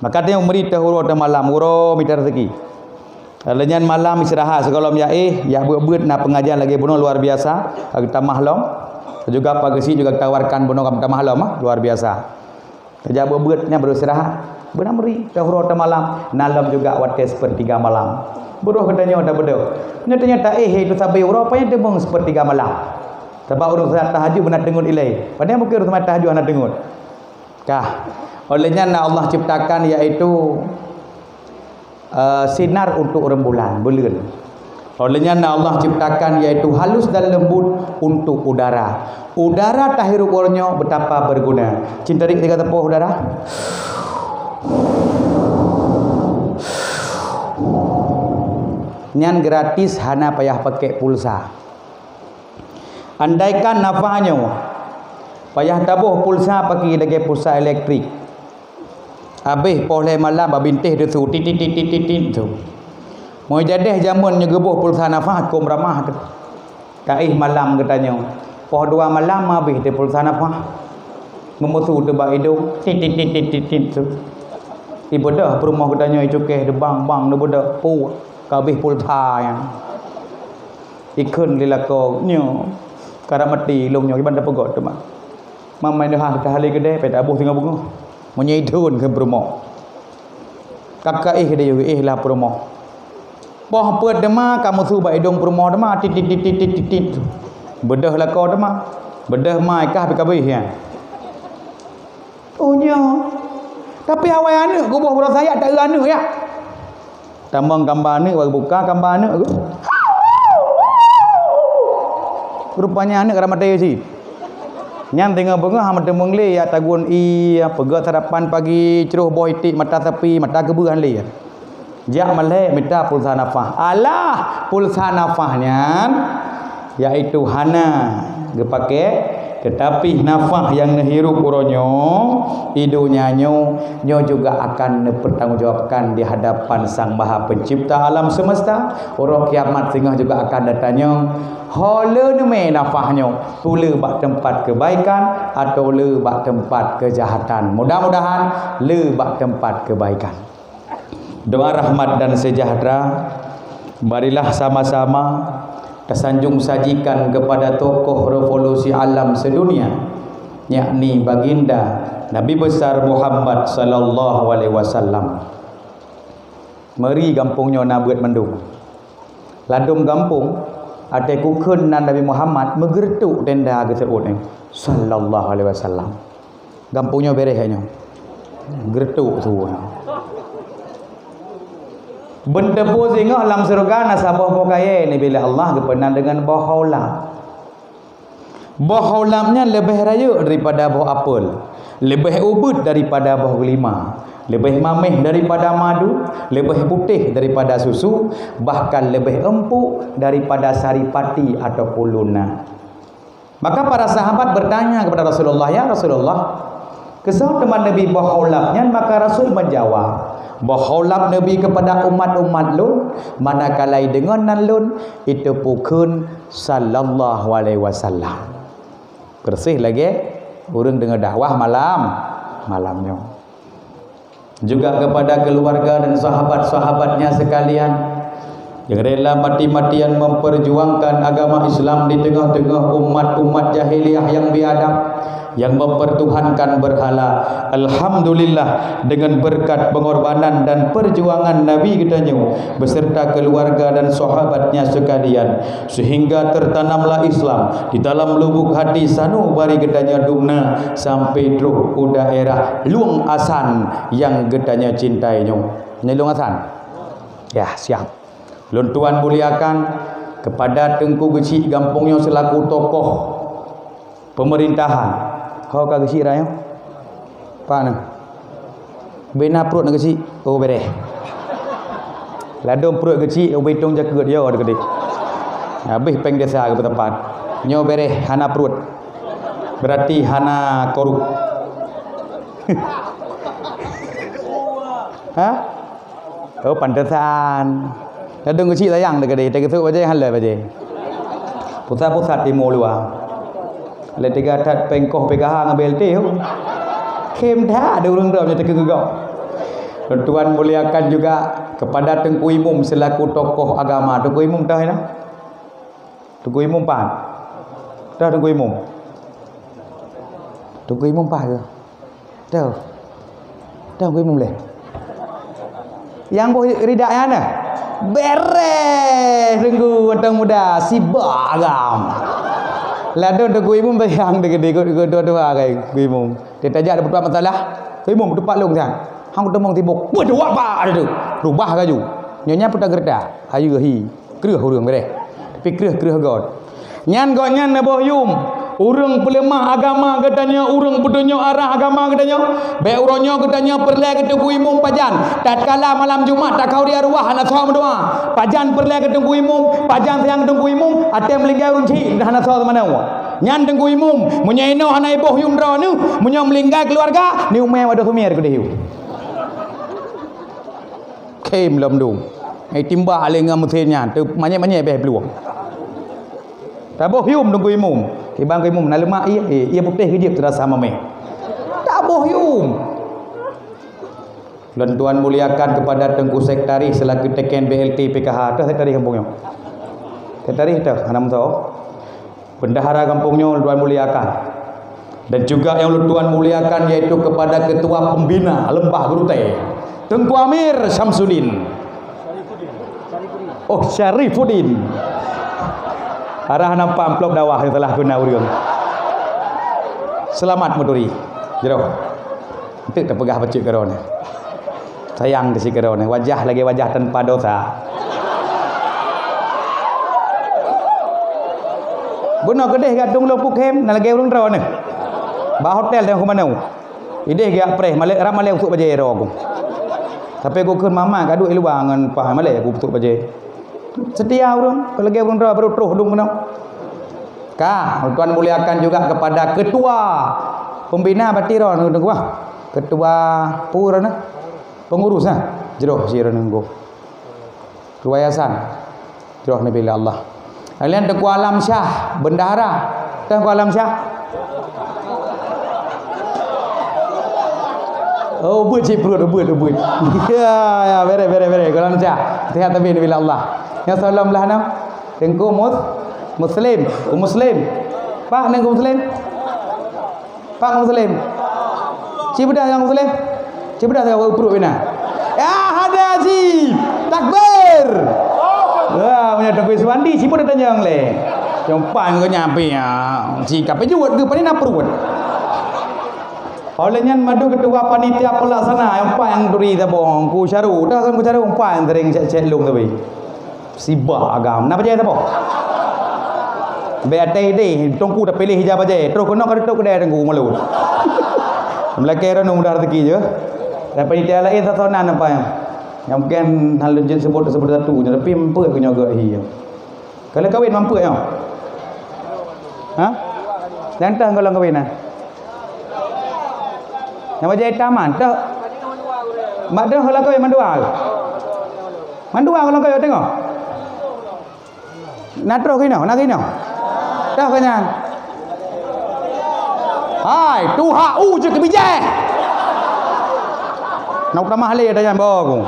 Maka tanyoe meuri teuh uroe teuh malam, uroe mita raseuki. Lheuh nyan malam istirahat sigohlom jak éh, jak beuet-beuet na peungajian lagèe bunoe luar biasa, ka geutamah lom. Juga pageusi juga tawarkan bunoe ka meutamah lom, ah, luar biasa. Tajak beuet-beuet nyan baru istirahat. Beuna meuri, teuh uroe teuh malam, na lom juga watèe seupeurtiga malam. Beurôh geutanyoe tabeudôh. Nyoe tanyoe taéh, yaitu sabe uroe, pajan teumeung seupeurtiga malam. Sabab ureueng seumayang tahajud beuna teungeut ilèe. Padahai mungkin ureueng seumayang tahajud hana teungeut. Kah. Oleh nyan na Allah ciptakan, yaitu eh, sinar untuk rembulan, buleuen. Oleh nyan na Allah ciptakan yaitu halus dan lembut untuk udara. Udara tahirup uroe nyoe betapa berguna. Cinta dik tiga tepoh udara. Nyan gratis, hana payah pakai pulsa. Andaikan nafah nyoe payah taboh pulsa paki lagèe pulsa elektrik, abéh poh lhèe malam babinteh teusu, tit, tit, tit, tit, tit, tit, tu. Meujadeh jameun nyoe geuboh pulsa nafah kôm ramah tu. Taéh malam geutanyoe, poh dua malam abéh teuh pulsa nafah. Meumeusu teuh bak idông, tit, tit, tit, tit, tit, tit, tu. Ibeudôh peurumoh geutanyoe icukéh dibang-bang, neubeudôh, puek, ka abéh pulsa nyan. Ikheun lé lakoe nyoe, karab maté lôn nyoe, kiban tapeugot teuma. Mamai deuh ha teuka hali keudè, pih taboh singoh beungoh. Meunyoe idhon keu peurumoh. Ka ka éh deh, éh lah peurumoh. Poh peuet teuma ka meusu bak idong peurumoh teuma, tit, tit, tit. Beudôh lakoe teuma. Beudôh mai kah pih ka abéh nyan. Oh, nyoe. Tapi awai aneuk kuboh uroe sayat, tak eu aneuk, ya. Tamong kamba aneuk, bak buka kamba aneuk tu. Rupanya aneuk karab maté cit. Nyan teungoh beungoh hana meuteumong lé, ya, tagun ie, peugöt sarapan pagi, cruh boh iték mata sapi, mata keubeuh han lé. Jak malèe mita pulsa nafah. Alah, pulsa nafah nyan, yaitu hana geupaké, teutapi nafah nyang neuhirup uroe nyoe, di donya nyoe, nyoe juga akan neupeutanggong jawabkan di hadapan Sang Maha Pencipta alam semesta. Uroe kiamat singoh juga akan neutanyong, "Ho le neumé nafah nyoe? Ho le bak teumpat keubaikan atau le bak teumpat keujahatan?" Mudah-mudahan le bak teumpat keubaikan. Doa rahmat dan sejahtera, marilah sama-sama tasanjong sajikan kepada tokoh revolusi alam sedunia, yakni Baginda Nabi Besar Muhammad sallallahu alaihi wasallam. Meuri gampông nyoe na beuet mandum. Ladôm gampông, watèe kukheun nan Nabi Muhammad, meugeureutuk tenda geuseuôt nyan, sallallahu alaihi wasallam. Gampông nyoe bèrèh nyoe. Geureutuk su nyoe. Beunteupeu singoh lam syeuruga na saboh boh kayèe neubri lé Allah geupeunan deungon boh holam. Boh holam nyan leubeh rayeuk daripada boh apel, leubeh ubit daripada boh gulima, leubeh maméh daripada madu, leubeh putéh daripada susu, bahkan leubeh empuk daripada saripati ataupun luna. Maka para sahabat bertanya kepada Rasulullah, "Ya Rasulullah, keusoe teuma neubri boh holam nyan?" Maka Rasul menjawab, "Boh holam neubri kepada umat-umat lôn, manakala deungon nan lôn, iteupeu kheun sallallahu alaihi wasallam." Persis lagèe ureueng deungoe dakwah malam, malam nyoe. Juga kepada keluarga dan sahabat-sahabatnya sekalian yang rela mati-matian memperjuangkan agama Islam di tengah-tengah umat-umat jahiliyah yang biadab, yang mempertuhankan berhala. Alhamdulillah, dengan berkat pengorbanan dan perjuangan Nabi geutanyoe beserta keluarga dan sahabatnya sekalian, sehingga tertanamlah Islam di dalam lubuk hati sanubari geutanyoe dumna sampai trok u daerah Lueng Asan nyang geutanyoe cintai nyoe. Nyoe Lueng Asan? Ya, siap. Lôn tuan muliakan kepada Teungku Geuchik gampông nyoe selaku tokoh pemerintahan. Ho ka geuchik rai nyoe? Pak na? Bena pruet na geuchik? Oh, bereh. Ladôm pruet geuchik, ubé tong jakeuet yo teukeudeh. Habéh péng desa geupeuteumpat. Nyoe bereh hana pruet. Berarti hana korup. Ha? Oh, pantesan. Ladôm geuchik sayang teukeudeh, teukeusut bajèe hana lé bajèe. Pusat-pusat timu luwa. Lé teuga that péng koh P K H ngon B L T ho. Khém that ada ureueng droe nyang teukeugok. Tuan muliakan juga kepada Teungku Imum selaku tokoh agama. Teungku Imum toh ina? Teungku Imum pat? Toh Teungku Imum? Teungku Imum pat ke? Toh. Toh Teungku Imum lé. Nyang boh ridak nyan na? Bereh, Teungku, mantong muda, sibak agam. Ladôm Teungku Imum sayang teukeudeh ikot dua-dua kai Teungku Imum. Teutajak dapeutuan masalah, Teungku Imum teupat lôn siat. Hang kuteumong sibok. Wah, dua bak ada tu. Rubah laju. Nyonya puta gerta. Ayu hi. Kreueh ureueng bereh. Tapi kreueh-kreueh got. Nyan gobnyan na boh yum. Ureueng peuleumah agama geutanyoe, ureueng peutunyok arah agama geutanyoe. Bèk uroe nyoe geutanyoe peureulèe keu Teungku Imum pajan. Tatkala malam Jumat takhauri arwah hana soe meudoa. Pajan peureulèe keu Teungku Imum, pajan sayang Teungku Imum, até meulinggai ureueng chik hana soe teumanoe. Nyan Teungku Imum, meunyoe inoe hana iboh yum droeneuh, meunyoe meulinggai keuluwarga, ni umé wadoh sumier keudeh yum. Khém lom dum. Hai timbak lé ngon meusén nyan, teu manyét-manyét bèh plueng. Taboh yum Teungku Imum. Kiban Teungku Imum na leumak ie, ie putéh keu jeuet teurasa maméh. Taboh yum. Lôn tuan muliakan kepada Teungku Sekretaris selaku teken B L T P K H. Teuh Sekretaris gampông nyoe. Sekretaris teuh, hana meusoe. Bendahara gampông nyoe lôn tuan muliakan. Dan juga nyang lôn tuan muliakan yaitu kepada Ketua Pembina Lembah Geurutée, Teungku Amir Syamsuddin. Oh, Syarifuddin. Arah nampak amplop dakwah nyang telah guna ureueng. Selamat meuturi. Jroh. Eunteuk tapeugah bacut keudroe nyoe. Sayang teuh si keudroe nyoe, wajah lagée wajah tanpa dosa. Bunoe keudeh gak dong lôn pukhem, na lagée ureueng droeneuh. Bak hotel teuh kumanoe. Ideh geujak preh, malée, rab malée usôk bajée droe ku. Tapi ku kheun mama ka duek i luwa ngon pah malée ku usôk bajée. Seutia ureueng, lagée ureueng droe baru troh dong keunoe. Ka, tuan muliakan juga kepada ketua pembina batiro neu kuah. Ketua pura neu. Pengurus nah. Jroh si neu. Ketua yayasan. Jroh Nabi Allah. Kalian Teungku Alam Syah, bendahara. Teungku Alam Syah. Oh, ubeut cit pruet, ubeut, ubeut. Ya, ya, bere, bere, bere. Teungku Alam Syah. Sehat tapi Nabi Allah. Nyang salam lah nam. Teungku Mus-, Muslim, Teungku Muslim. Pak Teungku Muslim? Pak Muslim? Ci beudah Teungku Muslim? Ci beudah Teungku pruet bina. Ya, hada ci. Takbir. Wah, punya Teungku Suwandi, ci pun datang nyang le. Nyang pan kau nyampe ya. Ci ka pejuwet ke paling nak pruet. Oleh nyan madu ketua panitia pelaksana nyang pan yang duri tabong ku syaru. Dah kan ku syaru pan sering cek-cek lung tapi. Sibak agam. Na bajée saboh? Bèk até idéh, teungku tapiléh ija bajée. Troh keunoe ka tutup keudè teungku malu. Meulakée droeneuh mudah rezeki jih. Dan panitia laén sasonan apa nyang? Nyang mungkin hana lôn jeuet sebut, sebut satu nyoe, tapi meupeue keu nyoe geuh hi. Ka lheueh kawén meupeue nyoe? Ha? Nyang teuh golom kawén na? Nyang bajée itam man teuh. Mak teuh golom kawén mandua. Mandua golom kawén teungoh. Na troh keunoe, na keunoe. Troh keu nyan. Hai, tuha u jeuet keu bijéh. Na utamah lé ata nyan boh ku.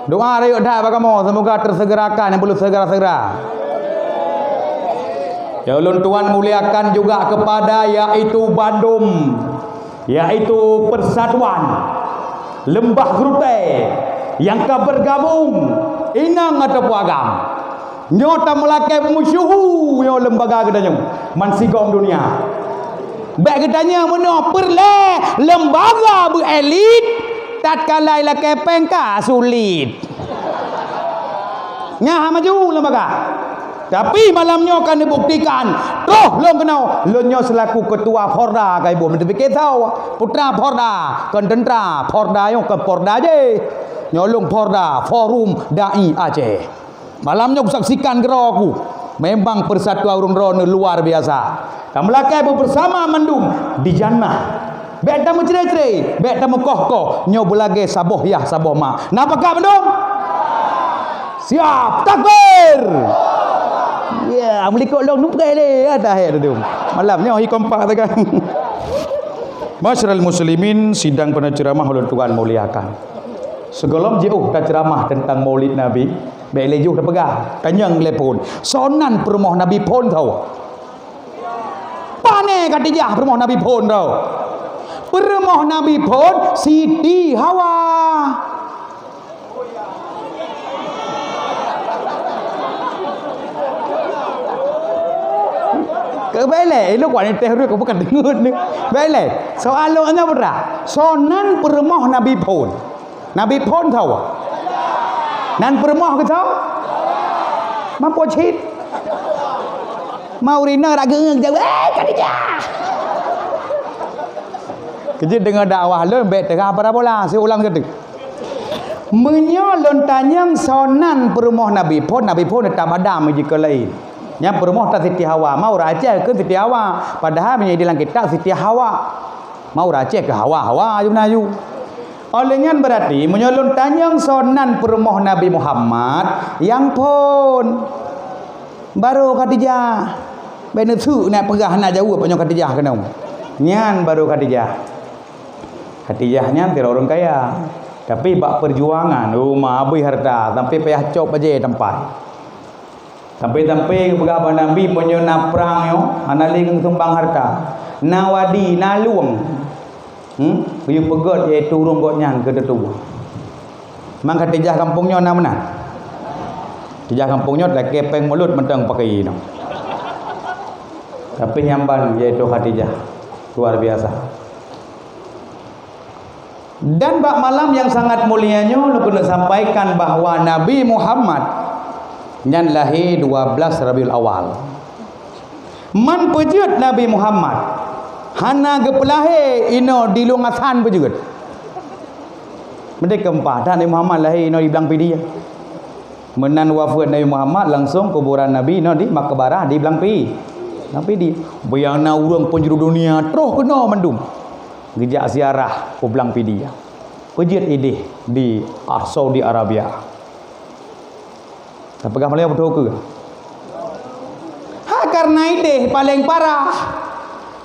Doa rayeuk that bak kamoe, semoga tersegerakan nyang perlu segera-segera. Ya ulôn tuan muliakan juga kepada yaitu bandum yaitu persatuan Lembah Geurutée nyang ka bergabung inong ataupun agam. Nyoe tameulakée beumeusyeuhu nyoe lembaga geutanyoe bansigom dunia. Bék geutanyoe meunoe peureulée lembaga beuelit, tatkala ilakée péng ka sulit. Nyan hana maju lembaga. Tapi malam nyoe ka neubuktikan, troh lôn keunoe, lôn nyoe seulaku keutua Porda ka iboh meuteupike tho, putra Porda, kon teuntra Porda nyoe kon Porda jih. Nyoe lôn Porda, Forum Dai Aceh. Malam nyoe kusaksikan keudroe ku, memang persatuan ureuëng droeneuh luar biasa. Tameulakée beubeusama mandum di jannah. Bék tameucre-cre, bék tameukoh-koh, nyoe beulagée saboh yah saboh ma. Na pakat bandum? Siap, takbir! Ya, meulikot lôn nupreh lé, ya dah ya dudum. Malam nyoe hi kompak tekan. Masyarul muslimin, sidang peunoh ceramah ulôn tuan muliakan. Sigohlom jiôh taceuramah teuntang Maulid Nabi, bék lé jiôh tapeugah, tanyong lé phon. Soe nan peurumoh Nabi phon tho? Pane Khadijah peurumoh Nabi phon tho? Peurumoh Nabi phon Siti Hawa. Keu bék lé, ilôn kuat ni teh ureuëng bukan deungon ni. Bék lé, soal lôn nyoe peue? Soe nan peurumoh Nabi phon? Nabi phon tho? Nan peurumoh keu tho? Mampu cit. Mau rina rak geungeung jaweueb, "Eh, Khadijah!" Keujeuet deungoe dakwah lôn, bék teuka parabola, siulang keudeh. Meunyoe lôn tanyong soe nan peurumoh Nabi phon, Nabi phon teutap Adam jikeu laén. Nyan peurumoh that Siti Hawa, ma ureuëng Aceh keu Siti Hawa. Padahai meunyoe di lam kitab Siti Hawa. Ma ureuëng Aceh keu Hawa, Hawa aju na aju. Óh lheueh nyan beurati meunyoe lôn tanyong soe nan peurumoh Nabi Muhammad, nyang phon. Barô Khadijah. Bék neusuk nak peugah nak jaweueb nyoe Khadijah keunoe. Nyan barô Khadijah. Khadijah nyan sidroe ureueng kaya. Tapi bak peujuangan, oh, ma abui hareuta, sampai payah cok bajée tampai. Sampai-sampai geupeugah bak Nabi, "Meunyoe na prang nyoe, hana lé geusumbang hareuta. Na wadi, na lueng." Hmm? Geuyue peugét, yaitu ureueng gobnyan keu teutuwah. Mang Khadijah gampông nyoe na meunan? Khadijah gampông nyoe lakée péng mulod mantong pakai inoe. Tapi nyang ban yaitu Khadijah. Luar biasa. Dan bak malam nyang sangat mulia nyoe, lôn keuneuk sampaikan bahwa Nabi Muhammad nyan lahé dua belas Rabiul Awal. Man peujeuet Nabi Muhammad hana geupeulahé inoe di Lueng Asan peujeuet. Meuteukeu meupaih that Nabi Muhammad lahé inoe di Blang Pidie. Meunan wafeuet Nabi Muhammad, langsong kuburan Nabi inoe di makbarah di Blang Pi-, Blang Pidie. Beu nyang na ureueng peunjuru dunia troh keunoe mandum geujak ziarah u Blang Pidie. Peujeuet idéh di, ah, Saudi Arabia. Tapeugah malée beutôi keu? Ha, karena idéh paleng parah.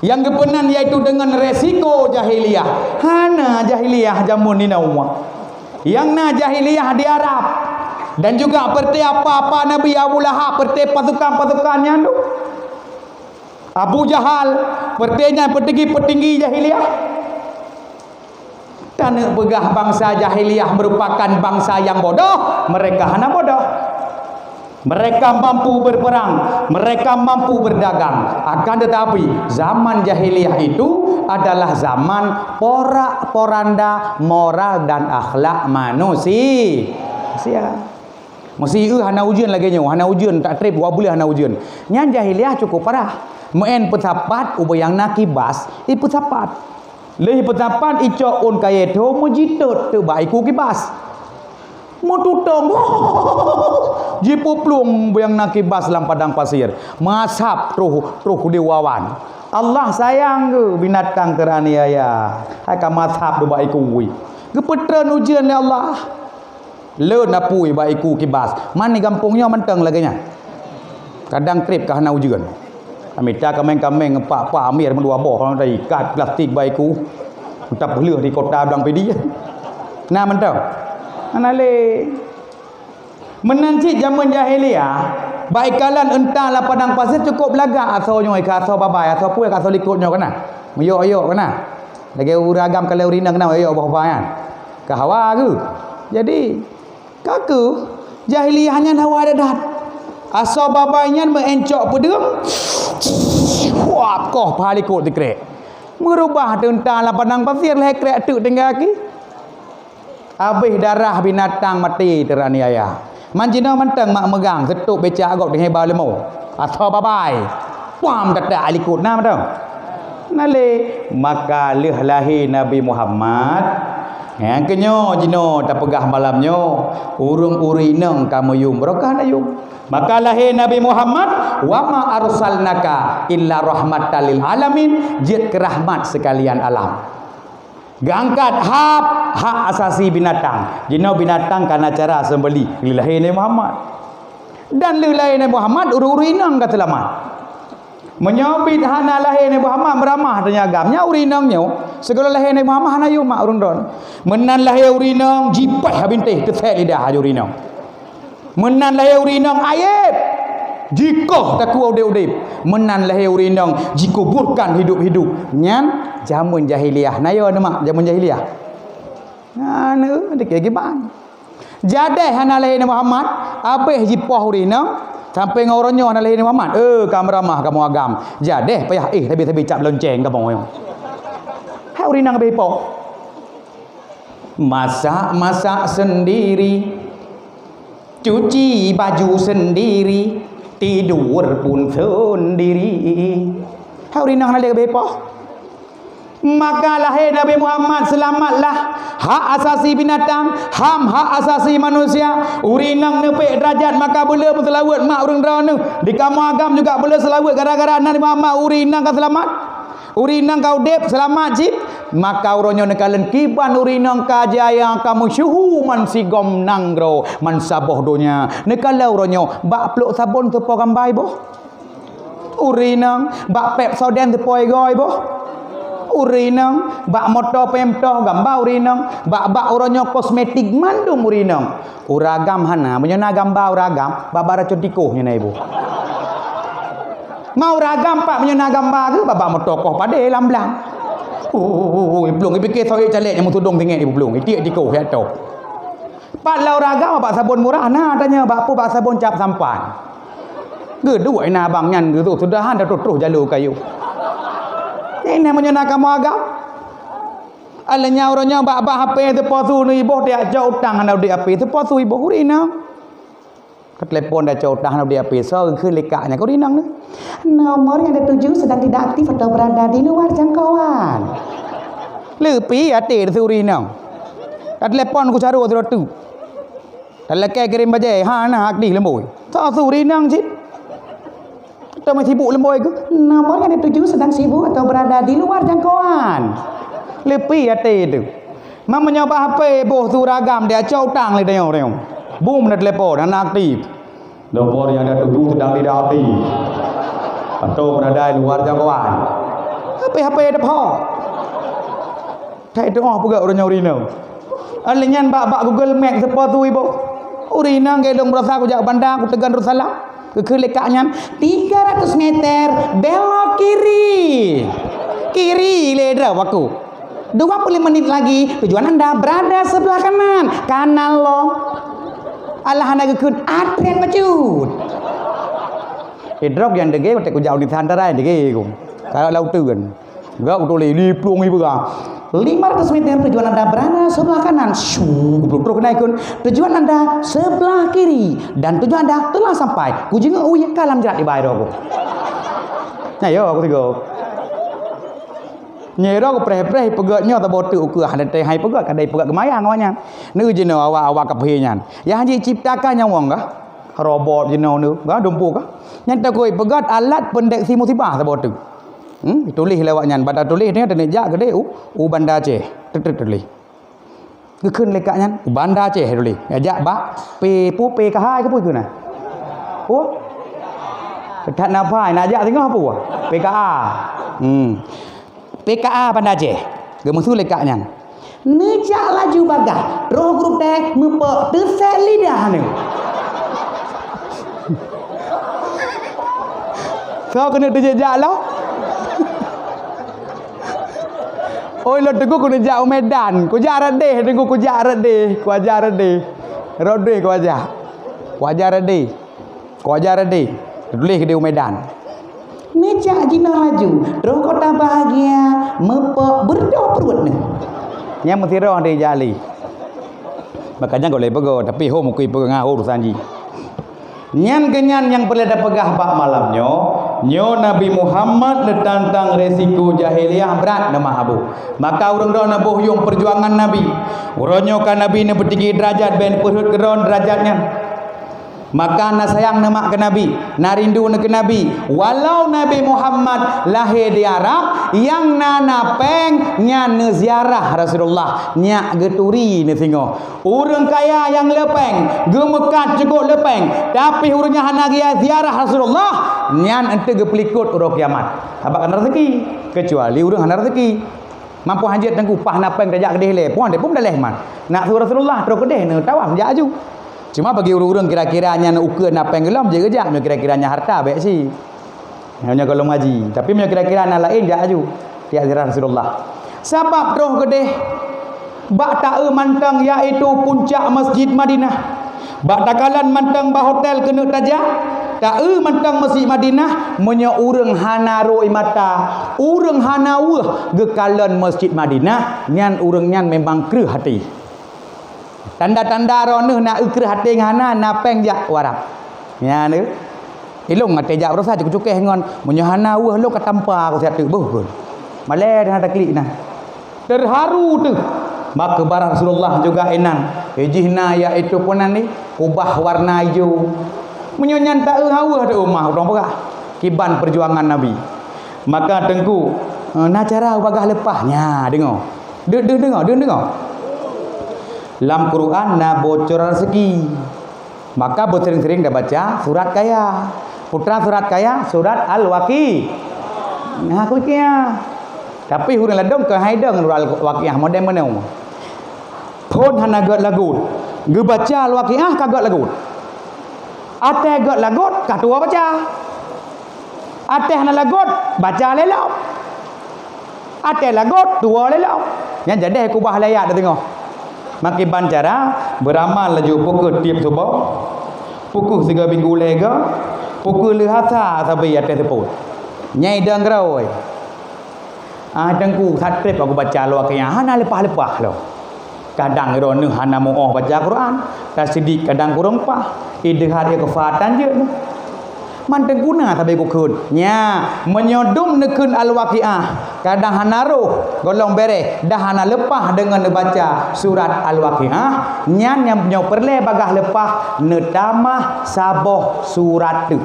Nyang geupeunan yaitu deungon resiko jahiliyah. Hana jahiliyah jameun inoe. Nyang na jahiliyah di Arab. Dan juga peureuté apa-apa Nabi Abu Lahab, peureuté pasukan-pasukan nyan tu. Abu Jahal, peureuté nyan peutinggi-peutinggi jahiliyah. Taneuk peugah bansa jahiliyah merupakan bansa nyang bodoh, mereka hana bodoh. Mereka mampu berperang, mereka mampu berdagang. Akan tetapi, zaman jahiliyah itu adalah zaman porak-poranda moral dan akhlak manusia. Meuseu hana ujeuen lagée nyoe, hana ujeuen, tak treb, dua buleuen hana ujeuen. Nyan jahiliyah cukup parah. Meu'en peusapat ubak nyang na kibas, ipeusapat. Lheueh peusapat icok ôn kayée tho meujitot teuk bak iku kibas. Meututong, jipuplueng nyang na kibas lam padang pasir. Meuasap troh, troh di wawan. Allah sayang keu binatang teuraniaya. Hai ka meuasap teuk bak iku. Geupeutreun ujeuen lé Allah. Leuen apui bak iku kibas. Man di gampông nyoe mantong lagée nyan. Kadang treb ka hana ujeuen. Mita kaméng-kaméng ngon pak-pak amir meudua boh, ikat plastik bak iku. Tapeuleueh di kota Blang Pidie. Na mantong. Hana lé. Meunan cit jameun jahiliyah, bak ikalon unta lam padang pasir cukup lagak asoe nyoe, ka asoe babai, asoe puih, ka asoe likot nyoe kana. Meuyok-yok kana. Lagée ureueng agam kalon ureueng inong kana, yok boh babai nyan. Ka hawa geuh. Jadi, ka keuh, jahiliyah nyan hawa that-that. Asoe babai nyan meu'en cok peudeueng, huap koh paha likot sikrek. Meurubah teuk unta lam padang pasir lhée krek teuk tinggai gaki. Habéh darah binatang maté teuraniaya. Man jinoe mantong mak meugang, seutôb becak gob teungoh ba leumo. Asoe babai. Puam, tatak likot na mantong. Na lé, maka lheueh lahé Nabi Muhammad, nyang keunyoe jinoe tapeugah malam nyoe, ureueng-ureueng inong ka meuyum, barokah na yum. Maka lahé Nabi Muhammad, "Wa ma arsalnaka illa rahmatan lil alamin," jeuet keu rahmat seukalian alam. Geuangkat hab hak asasi binatang. Jinoe binatang ka na cara seumbeli, lheueh lahé Nabi Muhammad. Dan lheueh lahé Nabi Muhammad, ureueng-ureueng inong ka seulamat. Meunyoe bit hana lahé Nabi Muhammad, meuramah tanyoe agam. Nyan ureueng inong nyoe, sigohlom lahé Nabi Muhammad hana yum mak ureueng droe. Meunan lahé ureueng inong, jipéh bintéh, teusek lidah laju ureueng inong. Meunan lahé ureueng inong, aéb, jikoh takue udeb-udeb. Meunan lahé ureueng inong, jikuburkan hidup-hidup. Nyan jameun jahiliyah. Na yo neumak jameun jahiliyah? Nyan, eh, dikeu kiban. Jadeh hana lahé Nabi Muhammad, habéh jipoh ureueng inong, sampoe ngon uroe nyoe hana lahé Nabi Muhammad. Eh, ka meuramah kamoe agam. Jadeh payah éh sabe-sabe cap lonceng kamoe nyoe. Hai ureueng inong habéh jipoh. Masak-masak sendiri, cuci baju sendiri, tidur pun sendiri. Hai ureueng inong hana lé habéh jipoh. Maka lahé Nabi Muhammad, seulamatlah hak asasi binatang, ham hak asasi manusia. Ureueng inong neupék deurajat maka beu le meuseulaweuet mak ureueng droeneuh. Di kamoe agam juga beu le seulaweuet gara-gara na Nabi Muhammad ureueng inong ka seulamat. Ureueng inong ka udeb seulamat cit. Maka uroe nyoe neukalon kiban ureueng inong ka jaya ka meusyeuhu man sigom nanggroe, man saboh donya. Neukalon uroe nyoe bak plôk sabon teupo gamba iboh. Ureueng inong bak Pepsodent teupo igoe iboh. Ureueng inong, bak moto pemtoh gamba ureueng inong, bak-bak uroe nyoe kosmetik mandum ureueng inong. Ureueng agam hana, meunyoe na gamba ureueng agam, bak-bak racun tikoh nyoe na iboh. Ma ureueng agam pat meunyoe na gamba geuh, bak-bak moto koh padé lam blang. Oh, oh, oh, oh, iblong, ipike soe caleg nyang meutudong tinggi iblong, itiek tikoh ya to. Pat lam ureueng agam bak sabon murah na, tanya bak peue, bak sabon cap sampan. Geuduek ina abang nyan geutu sudahan dah troh-troh jalô kayô. Ina meunyoe na kamoe agam. Alah nyan uroe nyoe bak-bak H P teuposu neuiboh tiak cok utang hana udép H P teuposu iboh ureueng inong. Ka telepon dah cok utang hana udép H P soe geukheun lé kak nyan ureueng inong nyoe. Nomor yang dituju sedang tidak aktif atau berada di luar jangkauan. Leupie até teuh ureueng inong. Ka telepon ku carô sidroe teuk. Talakée kirém bajée, hana aktif leumbôi. Soe su rinang cit? Atau masih sibuk leumbôi geuh? Nomor yang dituju sedang sibuk atau berada di luar jangkauan. Leupie até teuh. Ma meunyoe bak H P boh su ragam dia cok utang lé tanyoe-tanyoe. Bum na telepon, hana aktif. Nomor yang dituju sedang tidak aktif. Atau berada di luar jangkauan. H P-H P depan. That itu oh peugah ureueng nyoe ureueng inong. Alah nyan bak, bak Google Map teuposu iboh. Ureueng inong geuh lôn beurasa kujak banda, kuteugon Darussalam. Geukheun lé kak nyan, tiga ratus meter, belok kiri. Kiri lé droe aku. Dua puluh menit lagi, tujuan anda berada sebelah kanan. Kanan lom. Alah hana geukheun, atret bacut. Eh, droe nyang degé, watée kujak Universitas Antarai degé ku. Kalau lam uteuen. Gak beutôi lé, liplueng ibu ka. Lima ratus meter tujuan anda berada sebelah kanan. Shuu, geuplueng trok keunan ikun. Tujuan anda sebelah kiri dan tujuan anda telah sampai. Kujingeuk uye ka lam jrat ibai droe ku. Nah, yo, aku tiga. Nyero preh-preh peugah nyoe tabo teuk ukeue hana teuhai peugah kadai peugah geumayang awak nyan. Neu jinoe awak-awak kafé nyan. Yang jiciptakan nyang wong kah? Robot jinoe neu, kah dumpu kah? Nyan takoi peugah alat pendeteksi musibah tabo teuk. Hmm, tuléh lé awak nyan, banda tuléh nyan teunjak keudeh u, u Banda Aceh. Teut-teut tuléh. Geukheun lé kak nyan, u Banda Aceh tuléh. Ajak bak P, pu P K H ke pu keu na? Pu? That na phai, nak jak singoh pu? P K A. Hmm. P K A Banda Aceh. Geumeusu lé kak nyan. Neujak laju bagah, roh gurutée meupok teusek lidah neu. Soe keuneuk teujak-jak lom? Oi, lôn teungku keuneuk jak u Medan. Kujak rot deh, teungku kujak rot deh. Kuaja rot deh. Rot deh kuaja. Kuaja rot deh. Kuaja rot deh. Tuléh keudeh u Medan. Neujak jinoe laju. Roh kota bahagia. Meupok beureudoh pruet neu. Nyang meusiroh di jali. Makanya golai peugah, tapi ho mukui peugah ngon urusan jih. Nyan keuh nyan nyang peureulée tapeugah bak malam nyoe, nyoe Nabi Muhammad neutantang resiko jahiliyah brat neu meuhaboh. Maka ureuëng droe neuboh yueng peujuangan Nabi. Uroe nyoe ka Nabi neupeutinggi deurajat, bék peuheuet keudroe deurajat nyan. Maka na sayang neumak keu Nabi, na rindu neu keu Nabi. Walau Nabi Muhammad lahé di Arab, nyang na na péng nyan neuziarah Rasulullah, nyak geuturi neusingoh. Ureuëng kaya nyang le péng, geumeukat cukôp le péng, tapi ureuëng nyang hana geuya ziarah Rasulullah, nyan eunteuk geupeulikot uroe kiamat. Sabab hana rezeki, keucuali ureuëng hana rezeki. Mampu hanjeuet teungku pah na péng tajak keudeh lé, puan deh pun daleh man. Nak su Rasulullah troh keudeh neu tawaf jak aju. Cuma bagi ureuëng-ureuëng kira-kira nyan ukeue na péng geulom jeuet geujak, nyoe kira-kira nyan harta bék si. Nyoe gohlom ngaji. Tapi meunyoe kira-kira na laén jak aju. Tiak ziarah Rasulullah. Sabab troh keudeh bak taeu mantong yaitu puncak Masjid Madinah. Bak takalon mantong bak hotel keuneuk tajak, taeu mantong Masjid Madinah, meunyoe ureuëng hana rhoi mata, ureuëng hana weueh geukalon Masjid Madinah, nyan ureuëng nyan memang kreueh até. Tanda-tanda droeneuh na kreueh até ngon hana, na péng jak u Arab. Nyan tu. Ilong até jak beurasa cukéh-cukéh ngon, meunyoe hana weueh lôn ka tampa ku siat teuk boh gun. Malée dah taklik nah. Terharu teuh. Maka barang Rasulullah juga inan. Eh, jih na yaitu peunan ni, kubah warna ijo. Meunyoe nyan taeu haweueh teuh umah, ureuëng peugah. Kiban perjuangan Nabi. Maka teungku, eh, na cara bagah leupah. Nya, deungoe. Deuh, deuh deungoe, deuh deungoe. Lam Quran na bocoran rezeki. Maka beusering-sering tabaca surat kaya. Putra surat kaya, surat Al-Waqi. Nah, aku kaya. Tapi ureuëng ladôm keuhai dong Al-Waqiah modern meunoe. Phon hana gét lagot. Geubaca Al-Waqiah ka gét lagot. Até gét lagot ka tuwoe baca. Até hana lagot, baca lé lom. Até lagot, tuwoe lé lom. Nyan jadeh kubah layat di teungoh. Makiban cara, beuramal laju pukul tiep suboh, pukul sigoe minggu lé goe, pukul leuhasa sabe até seupôt. Nyai dong geurôi. Ah, Teungku, satrép aku baca Al-Waqiah, hana leupah-leupah lom. Kadang droeneuh hana muoh baca Quran, tasyidik kadang kureueng pah, ideuhat ya keufatan jeuet. Mantong guna sabe kukheun. Nya, meunyoe dum neukheun Al-Waqiah, kadang hana roh, golom bereh, dah hana leupah deungon neubaca surat Al-Waqiah, nyan nyang nyoe peureulée bagaih leupah neutamah saboh surat teuk.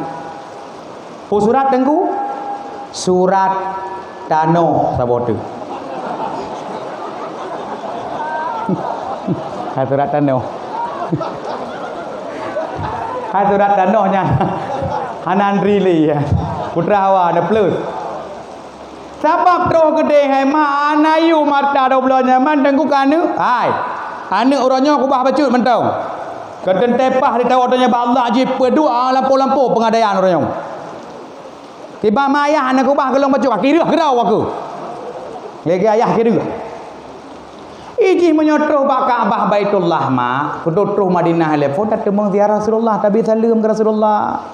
Peue surat, Teungku? Surat tanoh saboh teuk. Hai surat tanoh. Hai surat tanoh nyan. Hana andri lé ya. Putra hawa na plus. Sabab troh keudeh hai ma ana yum hareuta dua bloe nyaman Teungku keu aneuëk. Hai. Aneuëk uroe nyoe kubah bacut mantong. Keuteuntée pah di tawoe donya bak Allah jih peuduek lampôh-lampôh peungadaian uroe nyoe. Kiban ma ayah hana kubah geulong bacut, aki reueh keudroe aku. Lagée ayah ki reueh. Ih jih meunyoe troh bak Ka'bah Baitullah mak, kudu troh Madinah lé phon tateumeung ziarah Rasulullah, tabi saleuem keu Rasulullah.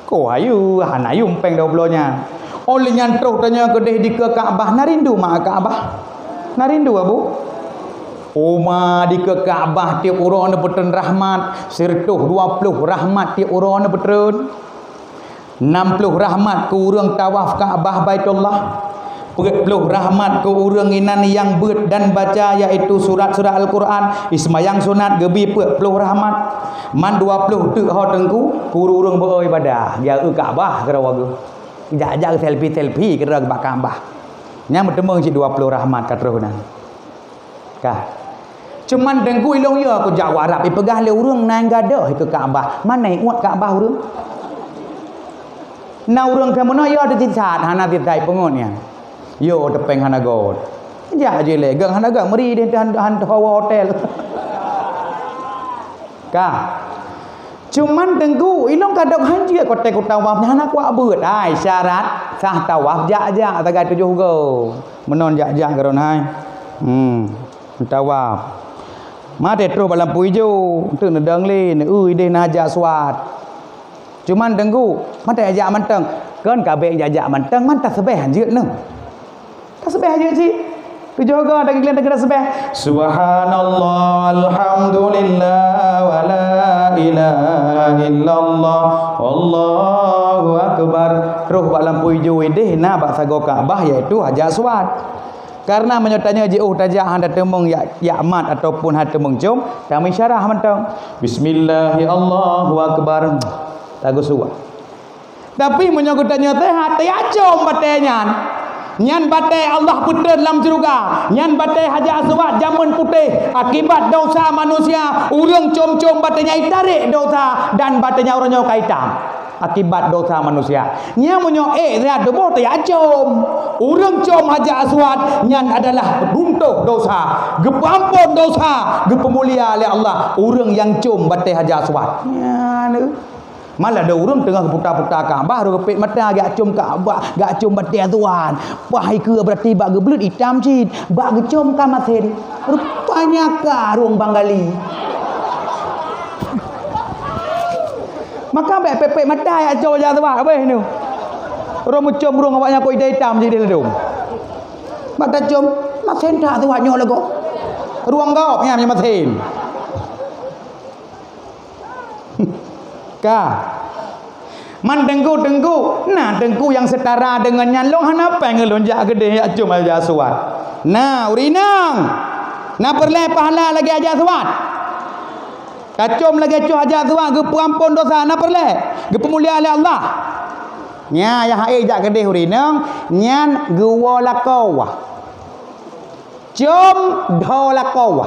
Ko ayu, hana yum péng dua bloe nyan. Óh lheueh nyan troh tanyoe keudeh dikeue Ka'bah, na rindu mak Ka'bah? Na rindu, Abu? Uma dikeue Ka'bah tiep uroe neupeutreun rahmat, sireutôh dua ploh rahmat tiep uroe neupeutreun. Nam ploh rahmat keu ureuëng tawaf Ka'bah Baitullah. Peuet ploh rahmat keu ureuëng inan nyang beuet dan baca, yaitu surat-surat Al-Quran, iseumayang sunat geubi peuet ploh rahmat. Man dua ploh teuk ho Teungku, keu ureuëng beu-o ibadah, geujak u Ka'bah keudroe geuh. Jak-jak selfie-selfie keudroe bak Ka'bah. Nyan meuteumé cit dua ploh rahmat ka troh nan. Ka. Cuman Teungku ilong yo kujak u Arab, ipeugah lé ureuëng na nyang gadôh ikeue Ka'bah. Mana uet Ka'bah ureuëng? Na ureuëng keu meunoe yo teutisat, hana tisat peungon nyan. Yo teupeng hana got. Jak je lé, gang hana got meuri deh han han hawa hotel. Ka. Cuman Teungku, ilong kadok hanjeuet kote ku tawaf nyan hana kuat beuet. Ai syarat sah tawaf jak-jak sagai tujoh go. Meunon jak-jak keudroe hai. Hmm. Tawaf. Maté troh bak lampôh ijo, teuk neudong lé, neu-eu ideh na Hajar Aswad. Cuman Teungku, maté jak mantong. Kon ka bék jak-jak mantong, man tasbeh hanjeuet neuh. Tasbeh jeuet cit. Tujoh go dak geugleng dak tasbeh. Subhanallah, alhamdulillah, wa la ilaha illallah, wallahu akbar. Troh bak lampôh ijo ideh na bak sagoe Ka'bah, yaitu Hajar Aswad. Karena meunyoe tanyoe jiôh tajak hana teumeung yak, yak mat ataupun hana teumeung com, tameuisyarah mantong. Bismillahi Allahu akbar. Tagoe suwah. Tapi meunyoe geutanyoe seuhat, tayacom batée nyan. Nyan batée Allah peutreun lam syeuruga. Nyan batée Hajar Aswad jameun putéh. Akibat dosa manusia, ureuëng com-com batée nyan itarek dosa dan batée nyan uroe nyoe ka itam. Akibat dosa manusia. Nyan meunyoe ék seuhat tuboh tayacom. Ureuëng com Hajar Aswad nyan adalah runtoh dosa, geupeuamphon dosa, geupeumulia lé Allah ureuëng nyang com batée Hajar Aswad. Nyan. Malah ada ureuëng teungoh geuputa-puta Ka'bah, rôh geupék mata, geujak com Ka'bah, geujak com batée Aswad. Pah ikeue berarti bak geubleuet itam cit, bak geucom ka masen. Rupanya ka rueng Banggali. Maka bék pék-pék mata jak com Hajar Aswad, abéh nyoe. Rôh meucom rueng awaknyan kok idai itam cit di ladôm. Bak tacom, masen that Aswad nyoe lagoe. Rueng gob nyan masen. Ka. Man teungku-teungku, na teungku nyang seutara deungon nyan, lôn hana péng lôn jak keudeh jak com Hajar Aswad. Na, ureueng inong. Na peureulée pahala lagée Hajar Aswad. Tacom lagée com Hajar Aswad geupeuamphon dosa, na peureulée. Geupeumilia lé Allah. Nya, nyang hase jak keudeh ureueng inong, nyan geuwoe lakoe. Com dho lakoe.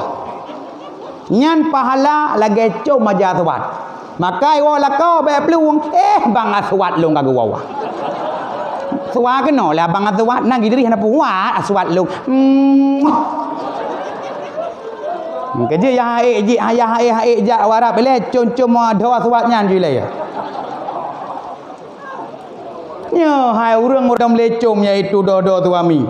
Nyan pahala lagée com Hajar Aswad. Maka iwoe lakoe bék plueng, eh, bang Aswad lôn ka geuwoe. Suwa keunoe lé abang Aswad, na gidri hana puat Aswad lôn. Hmm. Keujeuet ya haék jih, ya haék, haék jak warak lé com-com dho Aswad nyan jih lé. Nyoe hai ureuëng-ureuëng lecom, yaitu dho-dho suami.